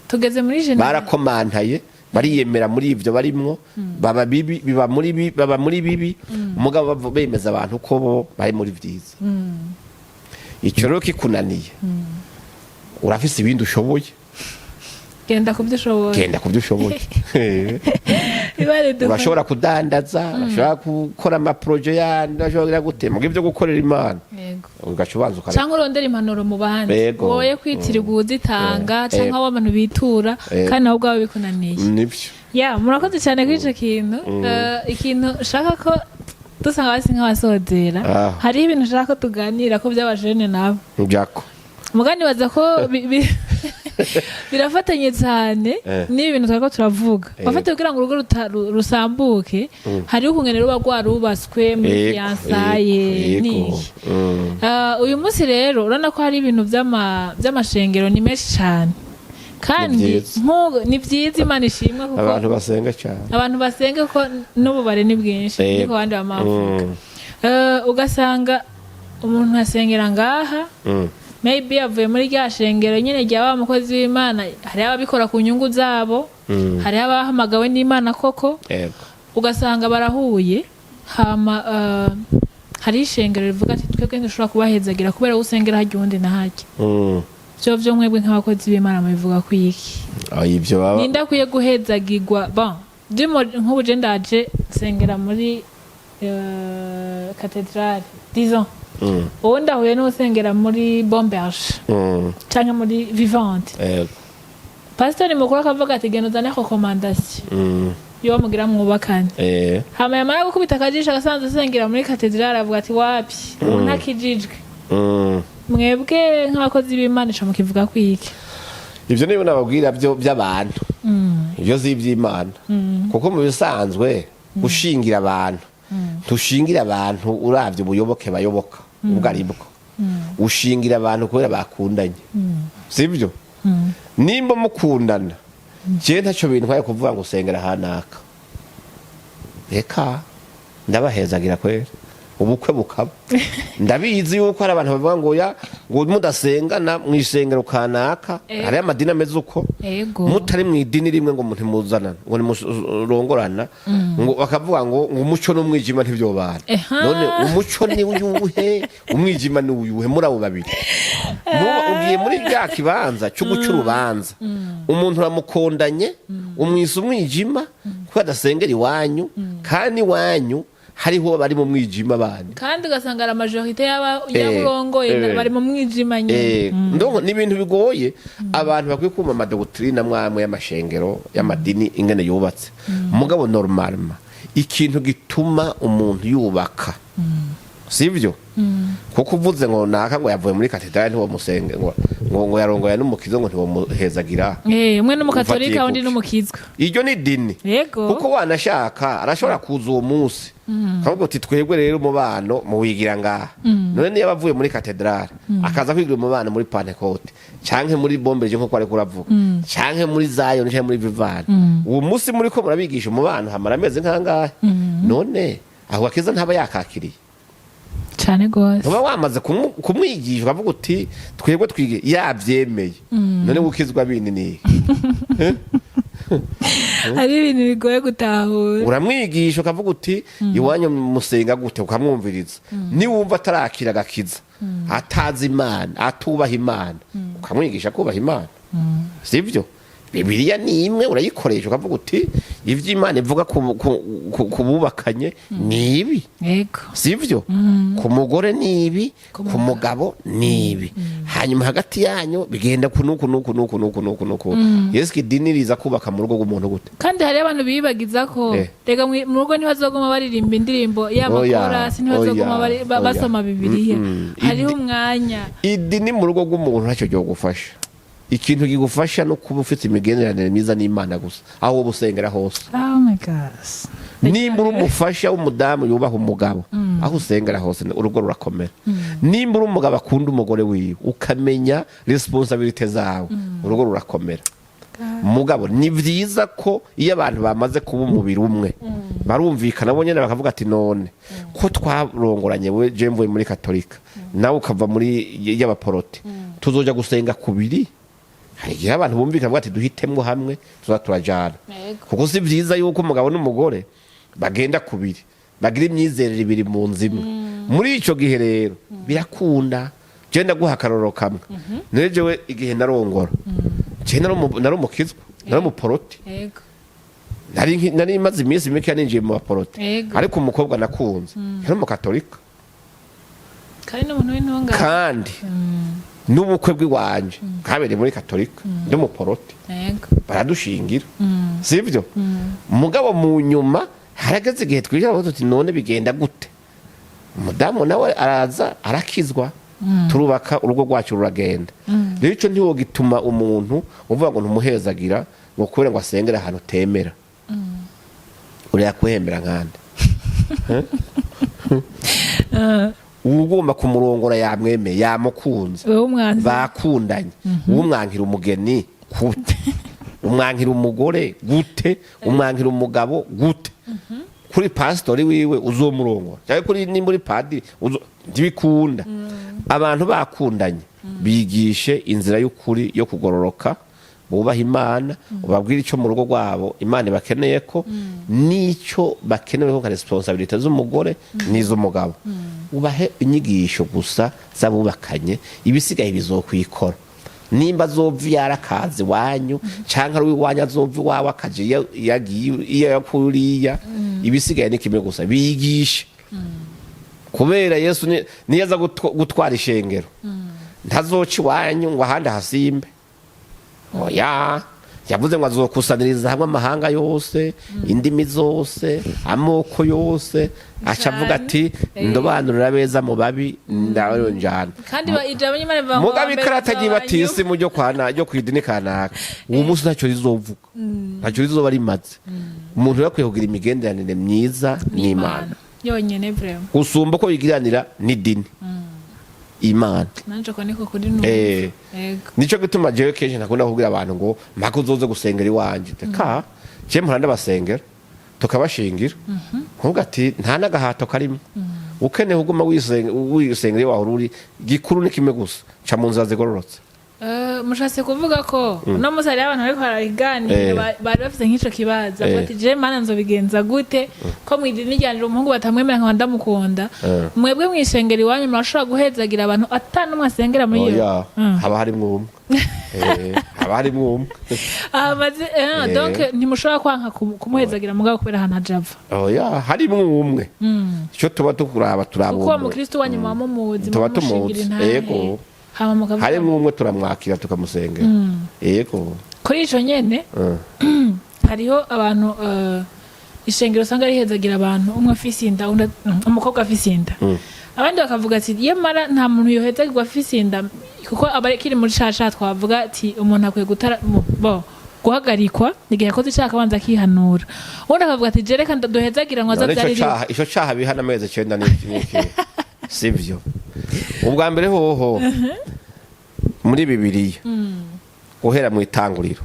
Tugeze muri génération Barakomantaye, bariyemera muri ivyo barimwo, baba bibi, biba muri bibi, baba muri bibi, mugabo bemeza abantu ko bo bari muri vyiza. Ico rero kikunaniye, urafise ibindi ushoboye. Genda ku byo ushoboye. Genda ku byo ushoboye. Ibare duha. Urashobora kudandaza, urashobora gukora ama projets yandi, urashobora gute, muga ivyo gukorera Imana ugaca ubanza ukareka. Cyangwa urondera impanuro mu bandi. Woye kwitirirwa uwuzitanga cyangwa abo abantu bitura kandi nawe ubwawe bikunaniye. Nibyo. Ya, murakoze cyane kuri icyo kintu. Ikintu ushaka ko dusanga basi nk'abasozera, hariho ibintu ushaka ko tuganira ko by'abajene nabo. Byako. Mugani baza ko birafatanye cyane n'ibi bintu twariko turavuga. Bafate kugira ngo urugo rusambuke, hariho ukungene ruba rwarubatswe muri fiançailles. Niki? Uyu munsi rero urabona ko hari ibintu by'amashengero ni menshi cyane kandi Ni byiza. Ni byiza, Imana ishimwe kuko Abantu basenga cyane. Abantu basenga ko n'ububare ni bwinshi. Niko abandi bamavuga. Ugasanga umuntu asengera ngaha, maybe avuye muri rya shengero nyine rya wa mukozi w'Imana. Hariho ababikora ku nyungu zabo, hariho abahamagawe n'Imana koko. Ugasanga barahuye, hama hariho ishengero rivuga ati: "Twebwe ntidushobora kubahezagira kubera wowe usengera harya, uwundi nahajya." Vyo mwebwe nk'abakozi b'Imana mubivuga ku iki? Ah, ibyo baba Ninde akwiye guhezagirwa? Bon, ndimo nk'ubu je ndaje nsengera muri katedrale, disons, uwo ndahuye n'usengera muri Bomberge canke muri Vivante. Pasiteri mukuru akavuga ati: "Genda uzane recommandation yo mugira mwubakane." Hama yamara gukubita akajisho agasanzwe asengera muri katedrale, avuga ati: "Wapi, ubu ntakijijwe." Mwebwe nk'abakozi b'Imana ico mukivuga kwiki? Ibyo niba nababwira byo by'abantu, ibyo si iby'Imana, kuko mu bisanzwe gushingira abantu, ntushingira abantu uravye ubuyoboke bayoboka ubwo ari bwo, ushingira abantu kubera bakundanye, sibyo? Nimba mukundana, jewe ntacyo bintwaye kuvuga ngo usengera hanaka, reka ndabahezagira kwera ubukwe bukaba. Ndabizi yuko hari abantu bavuga ngo ya, ngo mudasengana mu isengero kanaka, hariyo amadini ameze uko, mutari mu idini rimwe ngo ntimuzanana, ngo ntimurongorana, ngo bakavuga ngo umuco n'umwijima ntibyobana. None umuco ni uyuhe, umwijima ni uyuhe muri abo babiri? Nuba ugiye muri bya kibanza cyo guca urubanza, umuntu uramukondanye, umwisa umwijima kuko adasengera iwanyu, kandi iwanyu hariho bari mu mwijima bandi. Kandi ugasanga la majorité y'aburongoye bari mu mwijima nyine. Ndongo ni ibintu bigoye. Abantu bakwiye kumva ama doctrines amwe y'amashengero, y'amadini, ingene yubatse. Mugabo normalement ikintu gituma umuntu yubaka, sivyo? Kuko uvuze ngo naka ngo yavuye muri katedrali ntiwomusenge, ngo yarongoye n'umukizo, ngo ntiwomuhezagira. Umwe n'umukatolika, Ufatiye undi kuki? n'umukizwa. Iryo ni idini. Kuko wanashaka arashobora kuza uwo munsi kavuga uti: "Twebwe rero umubano muwigira ngaha." None niyo avuye muri katedrale akaza kwigira umubano muri Pentecôte canke muri Bombeje nkuko ariko uravuga, canke muri Zion, canke muri Vivante, uwo munsi muri ko murabigisha umubano, hamara amezi nkangahe? None aho gakiza ntaba yakakiriye? Cane gose. Uba wamaze kumwigisha ukavuga uti: "Twebwe twige," yabyemeye. None gukizwa bindi ni iki? Hari ibintu bigoye gutahura. Uramwigisha, ukavuga uti: "Iwanyu musenga gute?" Ukamwumviriza. Niwumva atarakira agakiza, atazi Imana, atubaha Imana, ukamwigisha kubaha Imana, sibyo? Bibiliya ni imwe, urayikoresha, ukavuga uti: "Ibyo Imana ivuga ku bubakanye ni ibi." Sibyo? Ku mugore ni ibi, ku mugabo ni ibi, hanyuma hagati yanyu bigenda ku nuku nuku nuku nuku nuku nuku. Yesu, idini riza kubaka mu rugo rw'umuntu gute? Kandi hariyo abantu biyibagiza ko rega mu rugo ntibazoguma baririmba indirimbo y'amakorasi, ntibazoguma basoma Bibiliya. Hariho umwanya. Idini mu rugo rw'umuntu ntacyo ryogufasha. Ikintu kigufasha no kuba ufite imigenderanire myiza n'Imana gusa, aho wowe usengera hose. Oh my gosh. Nimba uri umufasha w'umudamu yubaha umugabo, aho usengera hose urugo rurakomera. Nimba uri umugabo akunda umugore wiwe, ukamenya responsabilités zawe, urugo rurakomera. Mugabo ni byiza ko iyo abantu bamaze kuba umubiri umwe, barumvikana bo nyine, bakavuga ati: "None ko twarongoranye, we je mvuye muri Katolika, nawe ukava muri y'Abaporote, tuzoja gusenga kubiri?" Hari igihe abantu bumvikana bavuga ati: "Duhitemwo hamwe tuza turajana." Kuko si byiza yuko umugabo n'umugore bagenda kubiri, bagira imyizerere ibiri mu nzu imwe. Muri ico gihe rero birakunda. Je ndaguha akarorero kamwe. None jewe igihe narongora, je nari umukizwa, nari umuporoti. Nari maze iminsi mike ninjiye mu baporote. Ariko umukobwa nakunze yari umukatolika. Kandi n'umuntu w'intungane. Kandi n'ubukwe bw'iwanje bwabereye muri Katolika, ndi umuporoti. Baradushingira, sibyo? Mugabo mu nyuma harageze igihe twicara tuti: "None bigenda gute?" Umudamu nawe araza arakizwa, turubaka urugo rwacu, ruragenda. Rero icyo ntiwogituma umuntu uvuga ngo ntumuhezagira ngo kubera ngo asengere ahantu utemera. Uriya kuhembera nkande? Uba ugomba kumurongora, yamwemeye, yamukunze. Wowe umwanzi. Bakundanye. Umwankira umugeni gute? Umwankira umugore gute? Umwankira umugabo gute? Kuri pasitori wiwe uzomurongora, cyangwa kuri nimba uri padiri ntibikunda. Abantu bakundanye, bigishe inzira y'ukuri yo kugororoka, bubaha Imana, ubabwire icyo mu rugo rwabo Imana ibakeneye ko n'icyo bakenewe ko nka responsabilités z'umugore n'iz'umugabo. Ubahe inyigisho gusa z'abubakanye, ibisigaye bizokwikora. Nimba azova iyo arakaza iwanyu, canke ari uwiwanyu azova iwawe akaja iyo yagiye, iyo yakuriya, ibisigaye ni kimwe gusa: bigishe. Kubera Yesu niyo aza gutwara ishengero, ntazoca iwanyu ngo ahandi hasimbe. Oya, yavuze ngo azokusaniriza hamwe amahanga yose, indimi zose, amoko yose, aca avuga ati: "Ndobanurira abeza mu babi, ndaronjana." Kandi ijambo ry'Imana rivuga ngo Mugabo abambere ikarata bazaba ry'ibatisi mu ryo kwana ryo kwidini kanaka uwo munsi ntacyo rizovuga, ntacyo rizoba rimaze. Umuntu yakwiye kugira imigenderanire myiza n'Imana yonyene, vraiment. Gusumba uko bigiranira n'idini, Imana. Nanje ko niko kuri numva. Nico gituma jewe kenshi ntakunda kubwira abantu ngo mpaka uzoze gusengera iwanje. Ka je mpora ndabasengera, tukabashingira, nkuvuga ati nta n'agahato karimo. Ukeneye kuguma wisengera iyo wahora uri, gikuru ni kimwe gusa: ca mu nzira zigororotse. Mushatse kuvuga ko uno munsi hariho abantu bariko barabiganira, bari bafise nk'ico kibazo. Ati: "Je Mana, nzobigenza gute ko mw'idini ryanje umuhungu batamwemera, nkaba ndamukunda?" Mwebwe mw'ishengero iwanyu murashobora guhezagira abantu ata n'umwe asengera muri iyo? Oya. Haba harimwo umwe. Haba harimwo umwe. Ahamaze donc ntimushobora kwanka kumuhezagira mugabo kubera ahantu aja ava? Oya, harimwo umwe. Icyo tuba tukuraba, turaba Kuko uwo umwe. mukristo wanyu muba mumuzi, Tuba muba mumushingira tumuzi. intahe. Yego. Hama mukavuga Harimwo umwe, turamwakira, tukamusengera, yego. Kuri ico nyene, hariho abantu, ishengero usanga rihezagira abantu umwe afise inda, undi umukobwa afise inda. Abandi bakavuga ati: "Yamara nta muntu yohezagirwa afise inda," kuko aba akiri muri ca caha twavuga ati umuntu akwiye gutara bo guhagarikwa igihe yakoze icaha, akabanza akihanura. Ubundi akavuga ati: "Je reka duhezagira ngo None ico azavyarire." Ico caha bihana amezi 9 ni iki? Sivyo. Ubwa mbere hoho, muri Bibiliya, guhera mu Itanguriro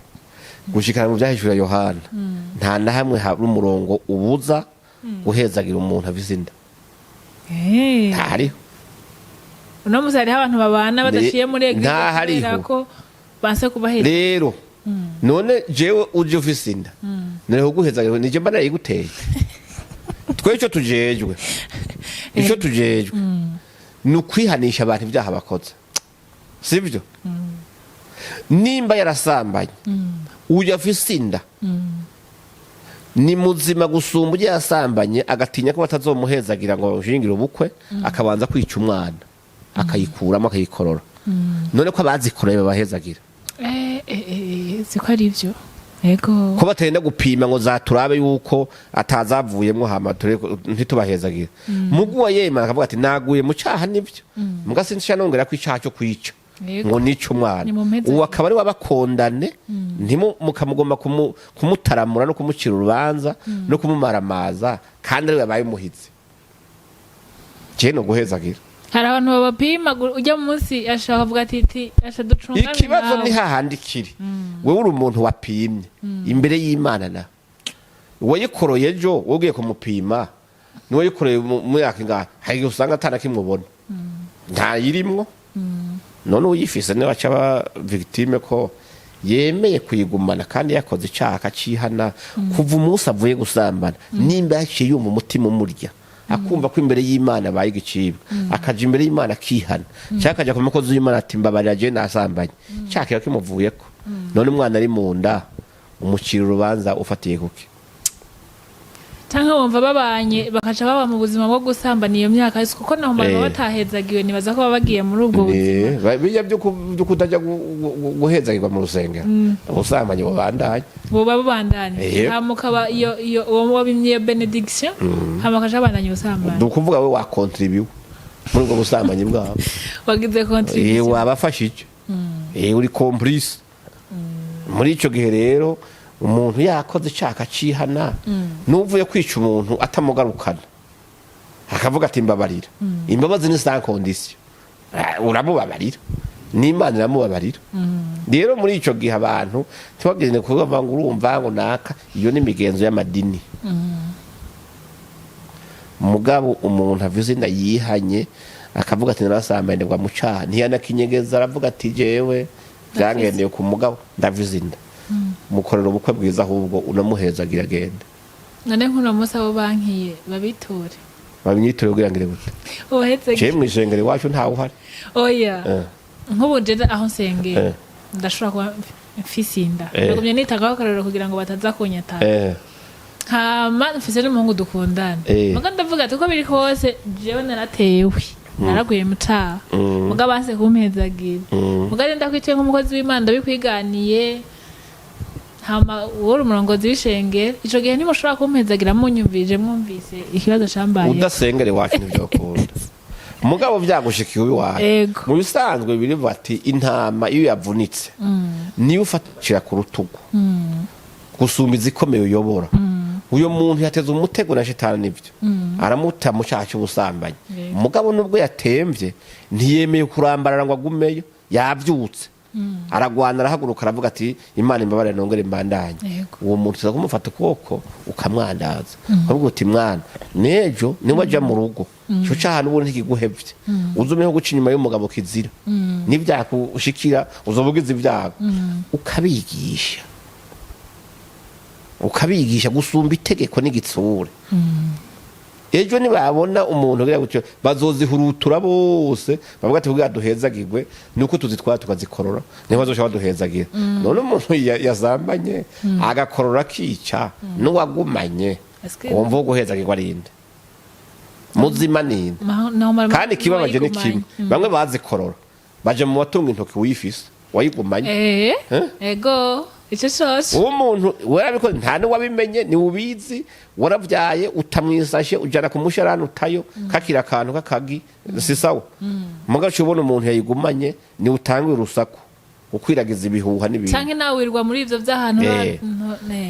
gushikana mu Vyahishura Yohana, nta na hamwe hari umurongo ubuza guhezagira umuntu afise inda. Ntahariho. Uno musi hariho abantu babana badaciye muri église Ntahariho. kubera ko banse kubaheza. Rero None jewe uje ufise inda, nari kuguheza? Nije mba narayiguteye? Twe ico tujejwe ni ukwihanisha abantu ibyaha bakoze, sibyo? Nimba yarasambanye, uyu afise inda ni muzima gusumba ujya yasambanye agatinya ko batazomuhezagira ngo bamushingire ubukwe, akabanza kwica umwana, akayikuramo, akayikorora. None ko abazikoreye babahezagira? Siko ari byo, yego. Ko batagenda gupima ngo zaturabe yuko atazavuyemwo, hama ntitubahezagira? Mugu wa yemana akavuga ati: "Naguye mu caha, nivyo, muga sinshaka nongera ko icaha cyo kwica ngo nice umwana." Nimumpezagire. Uwo akaba ari wabakondane, ntimu mukamugomba kumutaramura no kumucira urubanza no kumumaramaza, kandi ari we yabaye umuhizi. Je no guhezagira. Hari abantu babapima ujya munsi ashaka kuvuga ati asha ducungane. Ikibazo nawe. Ni hahandi kiri: wewe uri umuntu wapimye imbere y'Imana, na uwayikoroye ejo wowe ugiye kumupima, n'uwayikoreye mu myaka ingahe, hari igihe usanga atana kimwe ubona, ntayirimwo. None uyifise niwe aca aba victime ko yemeye kuyigumana kandi yakoze icaha akacihana kuva umunsi avuye gusambana. Nimba yaciye yumva umutima umurya, akumva ko imbere y'Imana abaye igicibwa, akaja imbere y'Imana akihana, cyangwa akaja ku mukozi w'Imana ati: "Mbabarira, jewe nasambanye," cyaha kiba kimuvuyeko. None umwana ari mu nda umucira urubanza ufatiye kuki? Canke wumva babanye, bakaca baba mu buzima bwo gusambana iyo myaka yose, kuko naho baba batahezagiwe, nibaza ko baba bagiye muri ubwo buzima. Bijya byo kutajya guhezagirwa mu rusengero, ubusambanyi bubandanye. Buba bubandanye. Hama ukaba iyo uwo wabimye iyo bénédiction, hama bakaca babandanya ubusambanyi. Ni ukuvuga we wakontribuwe muri ubwo busambanyi bwabo. Wagize contribution. Wabafashije. Uri complice muri ico gihe. Rero umuntu yakoze icyaha akacihana, n'uvuye kwica umuntu atamugarukana, akavuga ati: "Mbabarira," imbabazi ni sans condition. Uramubabarira, n'Imana iramubabarira. Rero muri ico gihe abantu ntibagende kuvuga ngo urumva ngo naka, iyo ni imigenzo y'amadini. Mugabo umuntu avuze inda yihanye, akavuga ati: "Narasambanirwa mu caha," ntiyanakinyegeza, aravuga ati: "Jewe byangendeye ku mugabo, ndavuze inda," mukorera ubukwe bwiza, ahubwo unamuhezagira agende. None nk'uno munsi abo bankiye babiture? Babinyiture kugira ngo gute? Ubahezagire. Jewe mw'ishengero iwacu ntawe uhari. Oya. Nk'ubu jeje aho nsengera, ndashobora kuba mfise inda. Nagumye nitagaho akarorero kugira ngo bataza kunyataka. Hama mfise n'umuhungu dukundana. Muga ndavuga ati uko biri kose jewe naratewe, naraguye mu caha, muga banse kumpezagira. Muga rero ndakwituye nk'umukozi w'Imana, ndabikwiganiye, hama wowe uri umurongozi w'ishengero, ico gihe ntimushobora kumpezagira munyumvije, mwumvise ikibazo cambaye? Udasengera iwacu ntibyokunda, mugabo vyagushikiye iwacu, mu bisanzwe biri bati intama iyo yavunitse niyo ufatira ku rutugu gusumba izikomeye uyobora. Uyo muntu yateze umutego na shitani, nivyo, aramuta mu cyaha cy'ubusambanyi. Mugabo nubwo yatemvye, ntiyemeye kurambarara ngo agumeyo, yavyutse, aragwana, arahaguruka, aravuga ati: "Imana imbabarire, nongere mbandanye." Uwo muntu tuza kumufata ukuboko, ukamwandaza, ukavuga uti: "Mwana, n'ejo niba mu rugo ico caha n'ubundi ntikiguhevye, uze umenye ko guca inyuma y'umugabo kizira, n'ivyakushikira uzoba ugize ibyago." Ukabigisha gusumba itegeko n'igitsure. Ejo nibabona umuntu ugira gutyo, bazozihurutura bose, bavuga ati: "Kugira duhezagirwe nuko tuzitwara tukazikorora, niho bazoca baduhezagira." None umuntu yazambanye agakorora akica n'uwagumanye, wumva wo guhezagirwa arinde muzima ninde? Kandi ikibabaje ni kimwe: bamwe bazikorora baje mu batunga intoki wifise wayigumanye. Eh? Ego, ico cose. Uwo muntu warabikoze, nta n'uwabimenye, ni ubizi. Warabyaye utamwisashe, ujana ku musharani, utayo kakira akantu k'akagi, si sawa. Mugabo uca ubona umuntu yayigumanye ni utanga urusaku, ukwiragiza ibihuha n'ibintu. Canke nawe wirwa muri ivyo vy'ahantu.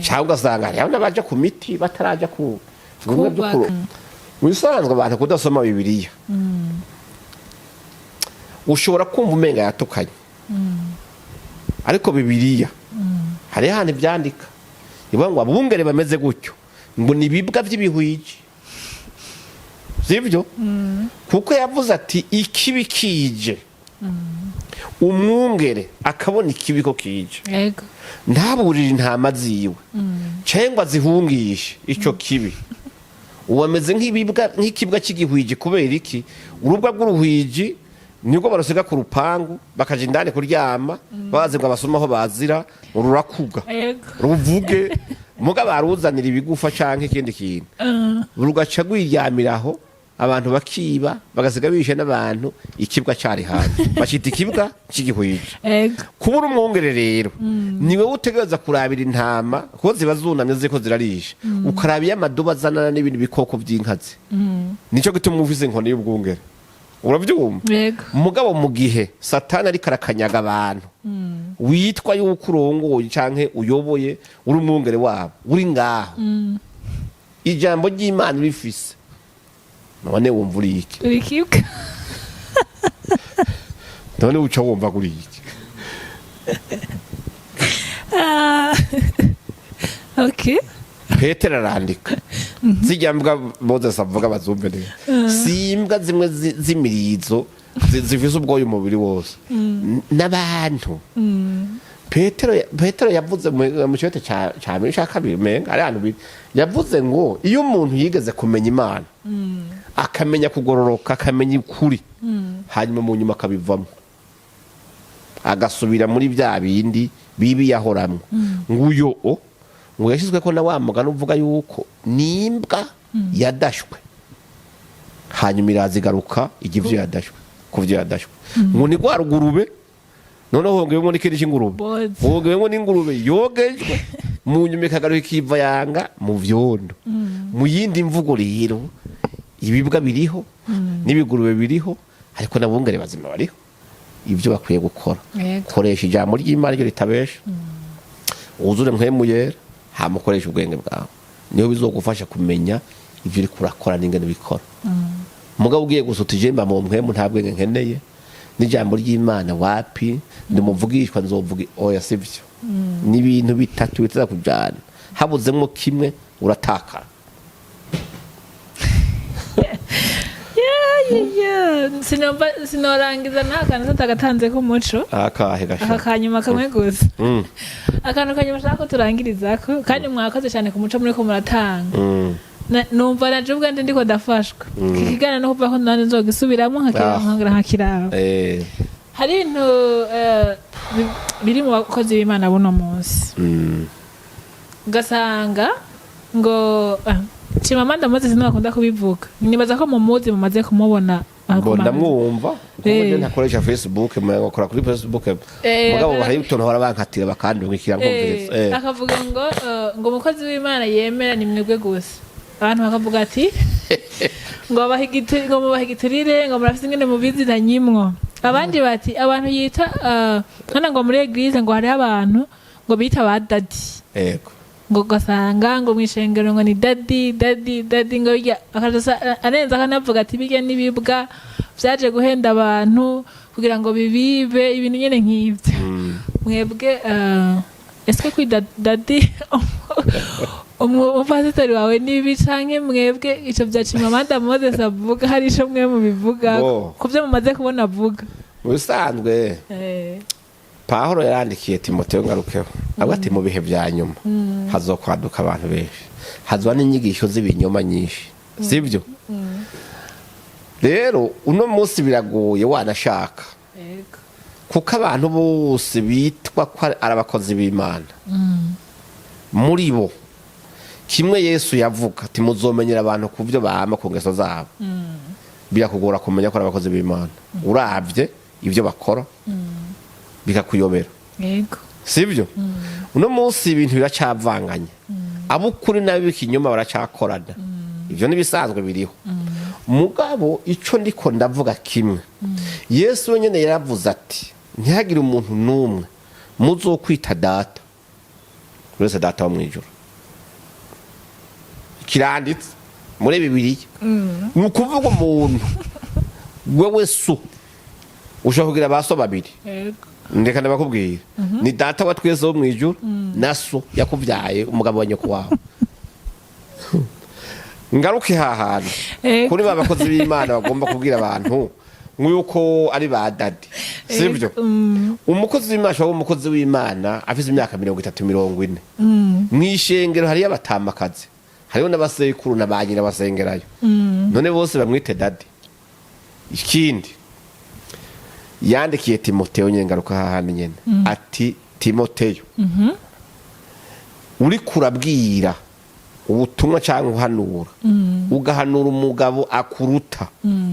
Cyangwa ugasanga hariho n'abaja ku miti bataraja ku bimwe byo Kubaka. Mu bisanzwe abantu kudasoma Bibiliya, ushobora kumva umenga yatukanye, ariko Bibiliya hariho ahantu ibyandika ivuga ngo abungere bameze gutyo ngo ni ibibwa by'ibihwiji, sibyo? Kuko yavuze ati: "Ikibi kije." Umwungere akabona ikibi ko kije, ntaburire intama ziwe cyangwa azihungishe icyo kibi, ubu ameze nk'ibibwa, nk'ikibwa cy'igihwiji. Kubera iki? Urubwa rw'uruhwiji nibwo barusiga ku rupangu, bakaja indani kuryama, bazi ngo abasuma aho bazira rurakuga, ruvuge muga baruzanira ibigufa canke ikindi kintu, rugaca rwiryamiraho, abantu bakiba, bagasiga bishe n'abantu. Ikibwa cari hanze bacita ikibwa c'igihwiji. Kubura umwungere rero, ni wowe utegereza kurabira intama kuko ziba zunamye ziriko zirarisha, ukaraba iyo amaduba azanana n'ibindi bikoko by'inkazi. Nico gituma ufise inkoni y'ubwungere, uravyumva? Yego. Mugabo mu gihe Satani ariko arakanyaga abantu witwa yuko urongoye canke uyoboye, uri umwungere wabo, uri ngaho, ijambo ry'Imana urifise, none wumva uri iki? Uri kibwa. None uca wumva uri iki? Ah. Okay. Petero arandika zirya mbwa Moses avuga, bazumve neza, si imbwa zimwe z'imirizo zifise ubwoya umubiri wose. N'abantu Petero yavuze mu cyote ca mbere, ca kabiri, menga ari ahantu biri, yavuze ngo iyo umuntu yigeze kumenya Imana, akamenya kugororoka, akamenya ukuri, hanyuma mu nyuma akabivamo, agasubira muri bya bindi bibi yahoramwo, nguyo o ngo yashyizwe ko na wa mugani uvuga yuko nimbwa yadashwe, hanyuma iraza igaruka ijya ivyo yadashwe ku vyo yadashwe, ngo ni rwa rugurube. Noneho hongewemo n'ikindi cy'ingurube. Bozi. Hongewemo n'ingurube yogejwe, mu nyuma ikagaruka ikiva yanga mu vyondo. Mu yindi mvugo rero, ibibwa biriho n'ibigurube biriho, ariko n'abungere bazima bariho. Ibyo bakwiye gukora, koresha ijambo ry'Imana ryo ritabesha, wuzure Mpwemu Yera, hama ukoresha ubwenge bwawe, niho bizogufasha kumenya ibyo uriko urakora n'ingene ubikora. Mugabo ugiye gusa uti jemba mu mpwemu, nta bwenge nkeneye n'ijambo ry'Imana, wapi, ndimuvugishwa, nzovuga, oya, sivyo. Ni ibintu bitatu biteza kujana, habuzemwo kimwe uratakara. Yeah. Sinorangiza nta kantu tutagatanze k'umuco. Akahe? Aka Gasha. kanyuma kamwe gusa. Akantu kanyuma nshaka ko turangirizako, kandi mwakoze cyane ku muco muriko muratanga. Numva naje ubwanje ndiko ndafashwa iki kiganiro, no kuva ko nanje nzogisubiramo nkakiraba, nkongera nkakiraba. Hari ibintu biri mu bakozi b'Imana buno munsi, ugasanga ngo Chimamanda Moses ntibakunda kubivuga, nibaza ko mumuzi, mumaze kumubona. Ngo ndamwumva kuko je ntakoresha Facebook, ngakora kuri Facebook, mugabo hari utuntu bahora bankatira bakandungikira nkumviriza. Akavuga ngo ngo umukozi w'Imana yemera ni mwebwe gusa. Abantu bakavuga ati ngo ngo mubaha igiturire, ngo murafise ingene mubiziranyimwo. Abandi bati abantu yita hano ngo muri église ngo hariho abantu ngo bita ba daddy, ngo ugasanga ngo mw'ishengero ngo ni daddy, daddy, daddy, ngo bijya akaja arenza akanavuga ati bijya n'ibibwa vyaje guhenda abantu kugira ngo bibibe ibintu nyene nk'ivyo. Mwebwe ese kwita daddy umupasitori wawe nibi, canke mwebwe ico vya Chimamanda Moses avuga, hari ico mwe mubivuga Bo. ku vyo mumaze kubona avuga? Mu bisanzwe, Pawulo yarandikiye Timoteyo, ngarukeho, avuga ati mu bihe vya nyuma hazokwaduka abantu benshi, hazoba n'inyigisho z'ibinyoma nyinshi, sibyo? Rero uno munsi biragoye wanashaka, kuko abantu bose bitwa ko ari abakozi b'Imana, muri bo kimwe Yesu yavuga ati muzomenyera abantu ku byo bama, ku ngeso zabo. Birakugora kumenya ko ari abakozi b'Imana uravye ibyo bakora, bikakuyobera. Sibyo? Uno munsi ibintu biracavanganye, ab'ukuri n'ab'ikinyoma baracyakorana, ibyo n'ibisanzwe biriho. Mugabo ico ndiko ndavuga kimwe, Yesu wenyine yaravuze ati ntihagire umuntu n'umwe muzokwita data uretse Data wo mw'ijuru. Kiranditse muri Bibiliya. Ni ukuvuga umuntu wewe so ushobora kugira ba so babiri. Ndeka ndabakubwira, ni Data wa twese wo mw'ijuru na so yakubyaye, umugabo wa nyoko wawe. Ngaruke hahantu kuri ba bakozi b'Imana bagomba kubwira abantu nk'uko ari ba daddy. Sibyo? Umukozi w'Imana ashobora kuba umukozi w'Imana afite imyaka 30, 40. Mw'ishengero hariyo abatamakazi, hariho n'abasekuru na ba nyina basengerayo. None bose bamwite daddy? Ikindi, yandikiye Timoteyo nyene, ngaruka hahandi nyene, ati: "Timoteyo, uri kurabwira ubutumwa cyangwa uhanura, ugahanura umugabo akuruta,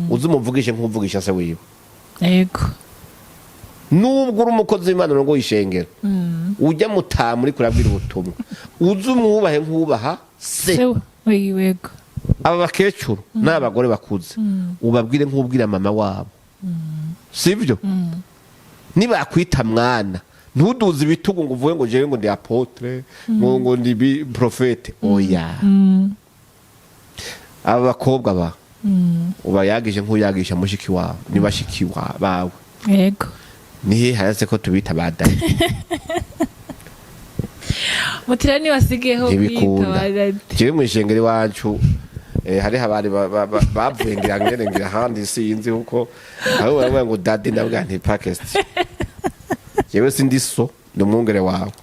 uzi umuvugishe nk'uvugisha se wiwe." Nubwo uri umukozi w'Imana ngo yishengero, ujya mutamu uri kurabwira ubutumwa, uzi umwubahe nk'ubaha se. Se wiwe, yego. Aba bakecuru n'abagore bakuze, ubabwire nk'ubwira mama wabo, sibyo? Nibakwita mwana, ntuduze ibitugu ngo uvuge ngo jewe ngo ndi apôtre, ngo ndi prophète. Oya. Aba bakobwa ba ubayagije nk'uyagisha mushiki wawe, ni bashiki bawe. Nihe harase ko tubita ba daddy? Mutira ntibasigeho kwita Ntibikunda. ba daddy. Jewe mw'ishengero iwacu, hariho abari bavuye ngira ngene ngira ahandi, sinzi, kuko aho baravuga ngo daddy, ndavuga nti pakest, jewe sindi so, ndi umwungere wawe.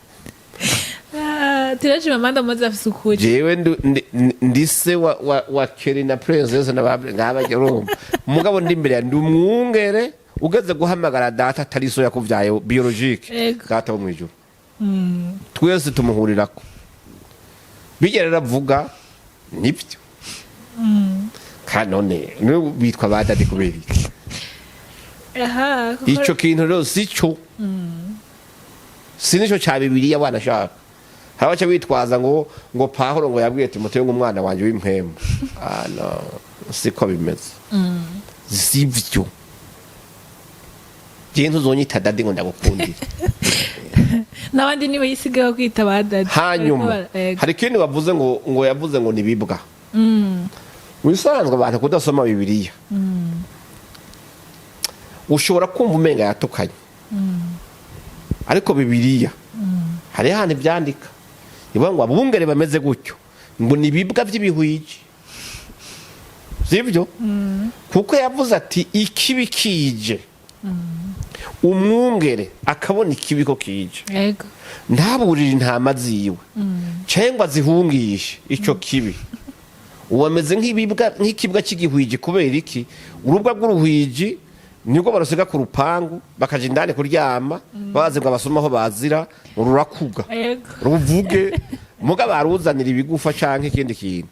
Ah, tiraje Amanda amaze afise ukuri. Jewe ndi se wa Kelly na Princess na ngaba, urumva, mugabo ndi imbere ndi umwungere. Ugeze guhamagara data atari so yakuvyaye biologique, data wo mwijuru, twese tumuhurirako. Bijya rero avuga nibyo. Kandi none niwe bitwa ba daddy kubera iki? Aha, kuko Ico kintu rero si cyo, si nico ca Bibiliya. Wanashaka hari abaca bitwaza ngo Pawulo ngo yabwiye Timoteyo ngo umwana wanje w'impwemu. Ah no, siko bimeze, sivyo. Jewe ntuzonyita daddy ngo ndagukundire. N'abandi niwe yisigaho kwita ba daddy. Hanyuma hari ikindi wavuze ngo yavuze ngo nibibwa. Mu bisanzwe abantu kudasoma Bibiliya, ushobora kumva umenga yatukanye, ariko Bibiliya hariho ahantu ibyandika ivuga ngo abungere bameze gutyo ngo ni ibibwa by'ibihwiji, sibyo? Kuko yavuze ati ikibi kije, umwungere akabona ikibi ko kije, ntaburire intama ziwe cyangwa zihungishe icyo kibi, ubu ameze nk'ibibwa, nk'ikibwa cy'igihwiji. Kubera iki? Urubwa rw'uruhwiji nibwo barusiga ku rupangu, bakaja indani kuryama, bazi ngo abasoma aho bazira rurakuga, ruvuge. Muga baruzanira ibigufa canke ikindi kintu,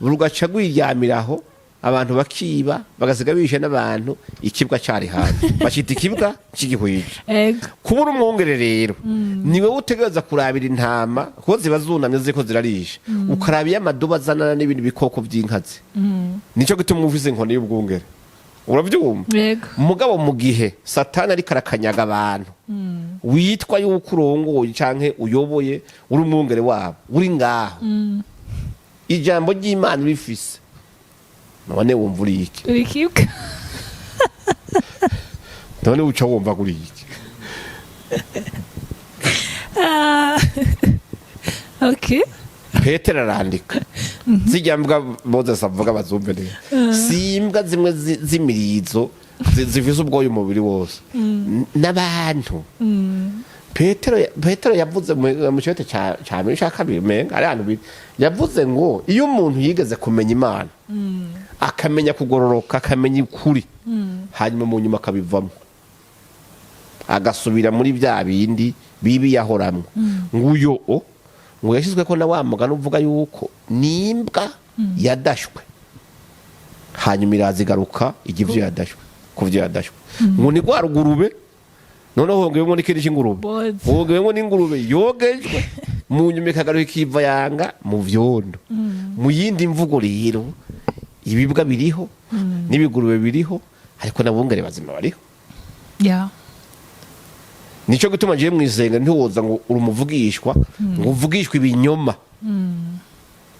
rugaca rwiryamiraho, abantu bakiba, bagasiga bishe n'abantu. Ikibwa cari hanze bacita ikibwa c'igihwiji. Kubura umwungere rero, ni wowe utegereza kurabira intama kuko ziba zunamye ziriko zirarisha, ukaraba iyo amaduba azanana n'ibindi bikoko by'inkazi. Nicyo gituma ufise inkoni y'ubwungere, urabyumva? Yego. Mugabo mu gihe Satani ariko arakanyaga abantu witwa yuko urongoye canke uyoboye, uri umwungere wabo, uri ngaho, ijambo ry'Imana urifise, none wumva uri iki? Uri kibwa. None uca wumva kuri iki? Ah. Okay. Petero arandika zijya mbwa Moses avuga, bazumve neza, si imbwa zimwe z'imirizo zifise ubwoya umubiri wose. N'abantu Petero yavuze mu cyote ca mbere, ca kabiri, umenga ari ahantu biri, yavuze ngo iyo umuntu yigeze kumenya Imana, akamenya kugororoka, akamenya ukuri, hanyuma mu nyuma akabivamo, agasubira muri bya bindi bibi yahoramwo, nguyo o ngo yashyizwe ko na wa mugani uvuga yuko nimbwa yadashwe, hanyuma iraza igaruka ijya ivyo yadashwe, ku vyo yadashwe, ngo ni rwa rugurube. Noneho hongewemo n'ikindi cy'ingurube. Bozi. Hongewemo n'ingurube yogejwe, mu nyuma ikagaruka ikiva yanga mu vyondo. Mu yindi mvugo rero, ibibwa biriho n'ibigurube biriho, ariko n'abungere bazima bariho. Nico gituma ngiye mwisenga, ntiwoza ngo uri umuvugishwa, ngo uvugishwe ibinyoma,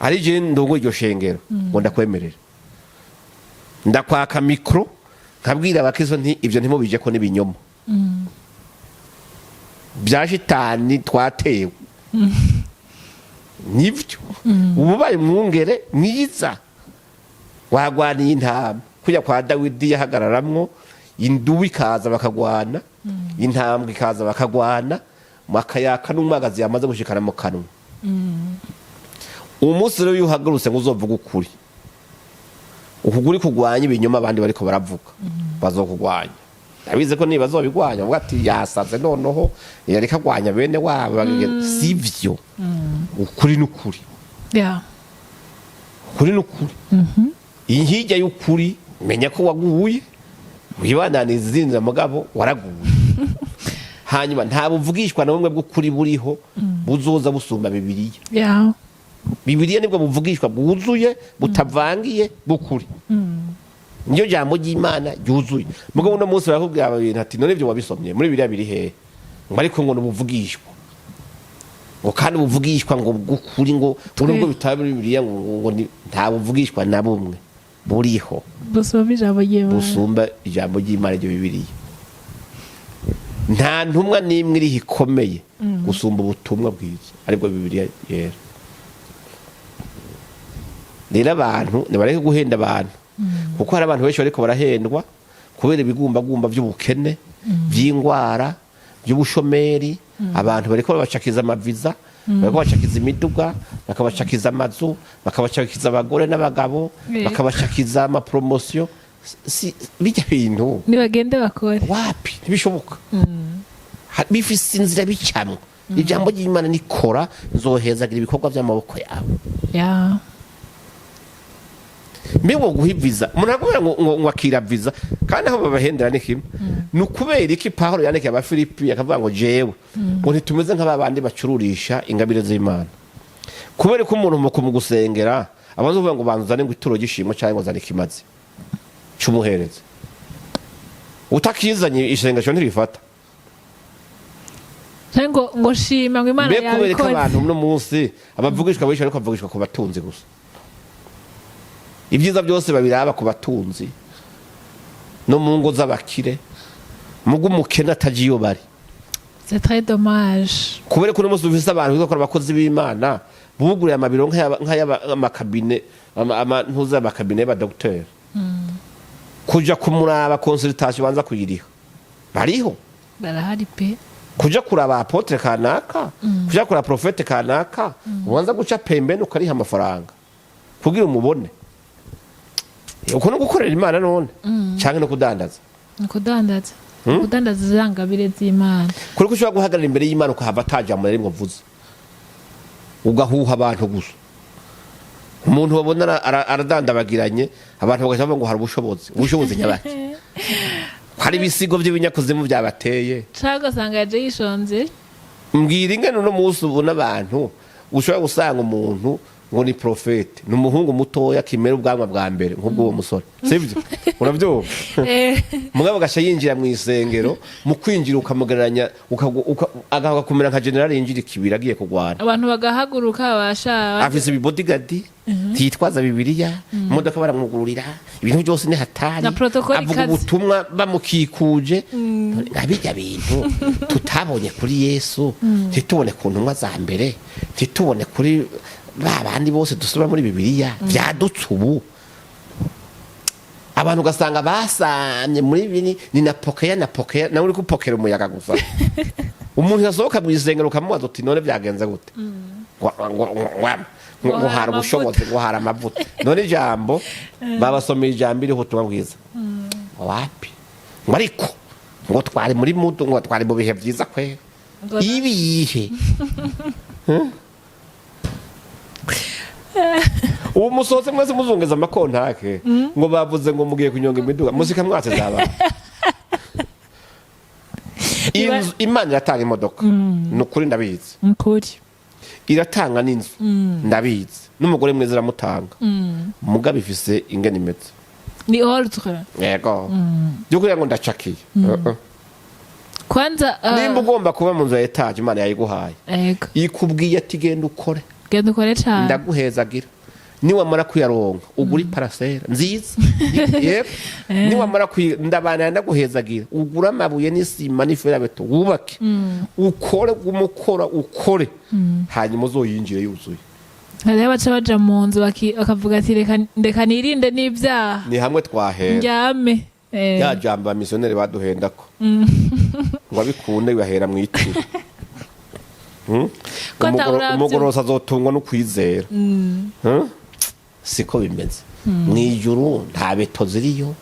ari je ndongo iryo shengero ngo ndakwemerera, ndakwaka micro, nkabwira abakristo nti ivyo ntimubije ko n'ibinyoma bya shitani twatewe. Nivyo, ubu ubaye umwungere mwiza, wagwaniye intama kujya kwa Dawidi, yahagararamwo indubu ikaza bakagwana. Intambwe ikaza bakagwana, bakayaka n'umwagazi yamaze gushikana mu kanwa. Uwo munsi rero iyo uhagurutse ngo uzovuge ukuri, ukuguri kugwanya ibinyoma abandi bariko baravuga, bazokugwanya. Ndabizi ko niba bazobigwanya bavuga ati yasaze, noneho yareka agwanya bene wabo bagegera. Sivyo, ukuri n'ukuri. Ukuri n'ukuri. Iyi hirya y'ukuri, menya ko waguye, wibananiza izindi mugabo waraguye. Hanyuma nta buvugishwa na bumwe bw'ukuri buriho buzoza busumba Bibiliya. Bibiliya nibwo buvugishwa bwuzuye, butavangiye, bw'ukuri. Niyo jambo ry'Imana ryuzuye. Mugabo uno munsi barakubwira aba bintu ati none ibyo wabisomye muri Bibiliya biri hehe? Ngo ariko ngo nubuvugishwa, ngo kandi buvugishwa ngo bw'ukuri, ngo nubwo bitaba muri Bibiliya, ngo nta buvugishwa na bumwe buriho busumba ijambo ry'Imana. Busumba ijambo ry'Imana ryo Bibiliya. Nta ntumwa n'imwe iriho ikomeye gusumba ubutumwa bwiza, aribwo Bibiliya yera. Rero abantu nibareke guhenda abantu, kuko hari abantu benshi bariko barahendwa kubera ibigumbagumba by'ubukene, by'ingwara, by'ubushomeri. Abantu bariko babacakiza amaviza, bariko bacakiza imiduga, bakabacakiza amazu, bakabacakiza abagore n'abagabo, bakabacakiza amapromotion. Si bijya bintu. Nibagende bakore. Wapi, ntibishoboka. Bifise inzira bicamwo. Ijambo ry'Imana nikora nzohezagira ibikorwa by'amaboko yawe. Mbega guha viza umuntu akubwira ngo akira viza, kandi aho babahendera ni kimwe. Ni ukubera iki Pawulo yandikiye Abafilipi akavuga ngo jewe ngo ntitumeze nk'aba bandi bacururisha ingabire z'Imana? Kubera ko umuntu mu kumugusengera abanza kuvuga ngo banza uzane ngo ituro ry'ishimwe cyangwa ngo zane ikimazi c'umuhereza, utakizanye isengesho ntirifata. Canke ngo shima, ngo Imana Mbe kubera ko yabikoze. abantu uno munsi abavugishwa benshi ariko bavugishwa ku batunzi gusa, ibyiza byose babiraba ku batunzi no mu ngo z'abakire, mugo umukene ataje iyo bari. C'est très dommage. Kubera ko uno munsi ufise abantu bitwa ko ari abakozi b'Imana buguriye amabiro nk'ay'amakabine, ntuzi, amakabine y'abadogiteri, kuja kumuraba consultation banza kuyiriha, bariho. Barahari pe. Kuja kuraba apôtre kanaka, kuja kuraba prophète kanaka, ubanza guca pembeni ukariha amafaranga kugira umubone. Uko no gukorera Imana none canke no kudandaza? Ni ukudandaza, kudandaza za ngabire z'Imana. Kuri ko ushobora guhagarara imbere y'Imana ukahava atajambo na rimwe uvuze, ugahuha abantu gusa. Umuntu babona aradandabagiranye, abantu bagaca bavuga ngo hari ubushobozi. Ubushobozi nyabaki? Hari ibisigo by'ibinyakuzimu byabateye. Canke ugasanga yaje yishonze. Mbwira ingene uno munsi ubona abantu, ushobora gusanga umuntu ngo ni prophète, ni umuhungu mutoya kimera ubwanwa bwa mbere nk'ubw'uwo musore, sibyo? Urabyumva? Eh. Mugabo agaca yinjira mu isengero, mu kwinjira ukamugereranya agakumera nka general yinjira ikibira agiye kurwana. Abantu bagahaguruka basha. Afise ibibodyguard, ntiyitwaza Bibiliya, imodoka baramwugururira, ibintu byose ni hatari. Na protocole Avuga ikaze. ubutumwa bamukikuje. Nka bijya bintu tutabonye kuri Yesu, ntitubone ku ntumwa za mbere, ntitubone kuri ba bandi bose dusoma muri Bibiliya, vyadutse ubu. Abantu ugasanga basamye muri bini ni na pokeya na pokeya, nawe uri gupokera umuyaga gusa. Umuntu yasohoka mu isengero ukamubaza uti none byagenze gute? Ngo hari ubushobozi, ngo hari amavuta. None ijambo babasomeye, ijambo iriho ubutumwa bwiza, wapi. Ngo ariko ngo twari muri mudu, ngo twari mu bihe byiza kwera. Ibihe? Ubu musohotse mwese muzungeza amakontake, ngo bavuze ngo mugiye kunyonga imiduga, muzika mwatse zaba. Imana iratanga imodoka, ni ukuri ndabizi. Ukuri. Iratanga n'inzu, ndabizi, n'umugore mwiza iramutanga, mugabo ifise ingene imeze. Ni ordre. Yego, byo kugira ngo ndacakiye. Uh-uh. Kwanza Nimba ugomba kuba mu nzu ya étage, Imana yayiguhaye, ikubwiye ati genda ukore. Genda ukore cane. Ndaguhezagira, niwamara kuyaronka ugura iparcelle nziza. Yego, niwamara ndabana ndaguhezagira, ugura amabuye n'isima n'ifer à béton, wubake, ukore, umukora ukore, hanyuma uzoyinjire yuzuye. Hariho abaca baja mu nzu bakavuga ati reka nirinde n'ibyaha. Ni hamwe twahera. Ndyame. Ya jambo abamisiyoneri baduhendako. Ngo abikunde bibahera mu itiro. Ko atawuravyo. Umugorosi azotungwa no kwizera. Siko bimeze mu ijuru, nta béton ziriyo,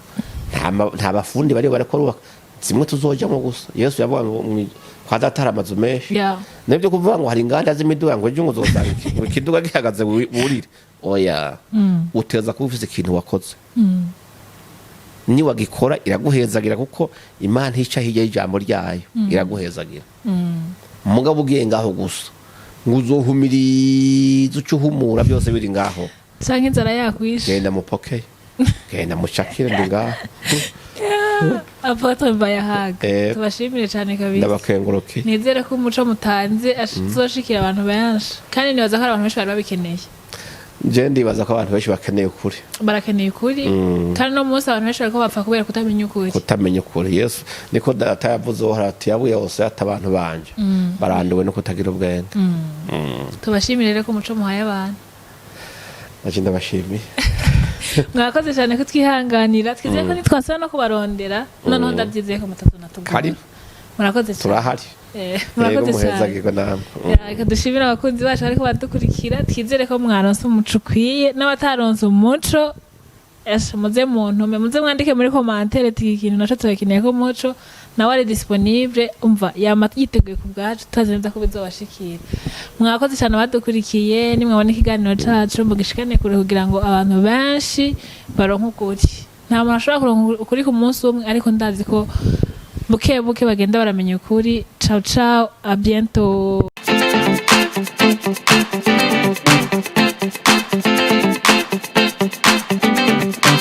nta bafundi bariyo bariko barubaka. Zimwe tuzojamwo gusa. Yesu yavuga ngo kwa Data hari amazu menshi. Nibyo kuvuga ngo hari inganda z'imiduga, ngo ejo ngo uzosanga ikiduga gihagaze wurire. Oya, uteza kuba ufise ikintu wakoze. Niwagikora iraguhezagira, kuko Imana ntica hirya y'ijambo ryayo, iraguhezagira. Mugabo ugiye ngaho gusa ngo uzohumiriza, uce uhumura byose biri ngaho, Canke inzara yakwishe. Genda mupokeye, genda mucakire, ndi ngaho. Apôtre Mbayahaga, tubashimire cyane kabisa. Ndabakengurukiye. Nizere ko umuco mutanze uzoshikira abantu benshi, kandi nibaza ko hari abantu benshi bari babikeneye. Je ndibaza ko abantu benshi bakeneye ukuri. Barakeneye ukuri, kandi no munsi abantu benshi bariko bapfa kubera kutamenya ukuri. Kutamenya ukuri. Yesu niko Data yavuze uhora ati, yabuye hose ati: "Abantu banje baranduwe no kutagira ubwenge." Tubashimire rero ko umuco muhaye abantu. Naje ndabashimiye. Mwakoze cyane kutwihanganira. Twizeye ko nitwasaba no kubarondera noneho, ndabyizeye ko mutatu natugora. Karibu. Murakoze cyane. Turahari. Eh, Yego. murakoze cyane. Muhezagirwe namwe. Ya, reka dushimire abakunzi bacu ariko badukurikira. Twizere ko mwaronse umuco ukwiye, n'abataronse umuco, esha muze mu ntume, muze mwandike muri commentaire ati: "Iki kintu naco turakeneye ko umuco." Nawe ari disponible, umva, yama yiteguye ku bwacu, tutazi neza ko bizobashikira. Mwakoze cyane abadukurikiye. Nimwabona ikiganiro cacu, mugishikane kure kugira ngo abantu benshi baronke ukuri. Nta muntu ashobora kuronka ukuri ku munsi umwe, ariko ndazi ko buke buke bagenda baramenya ukuri. Ciao ciao, à bientôt.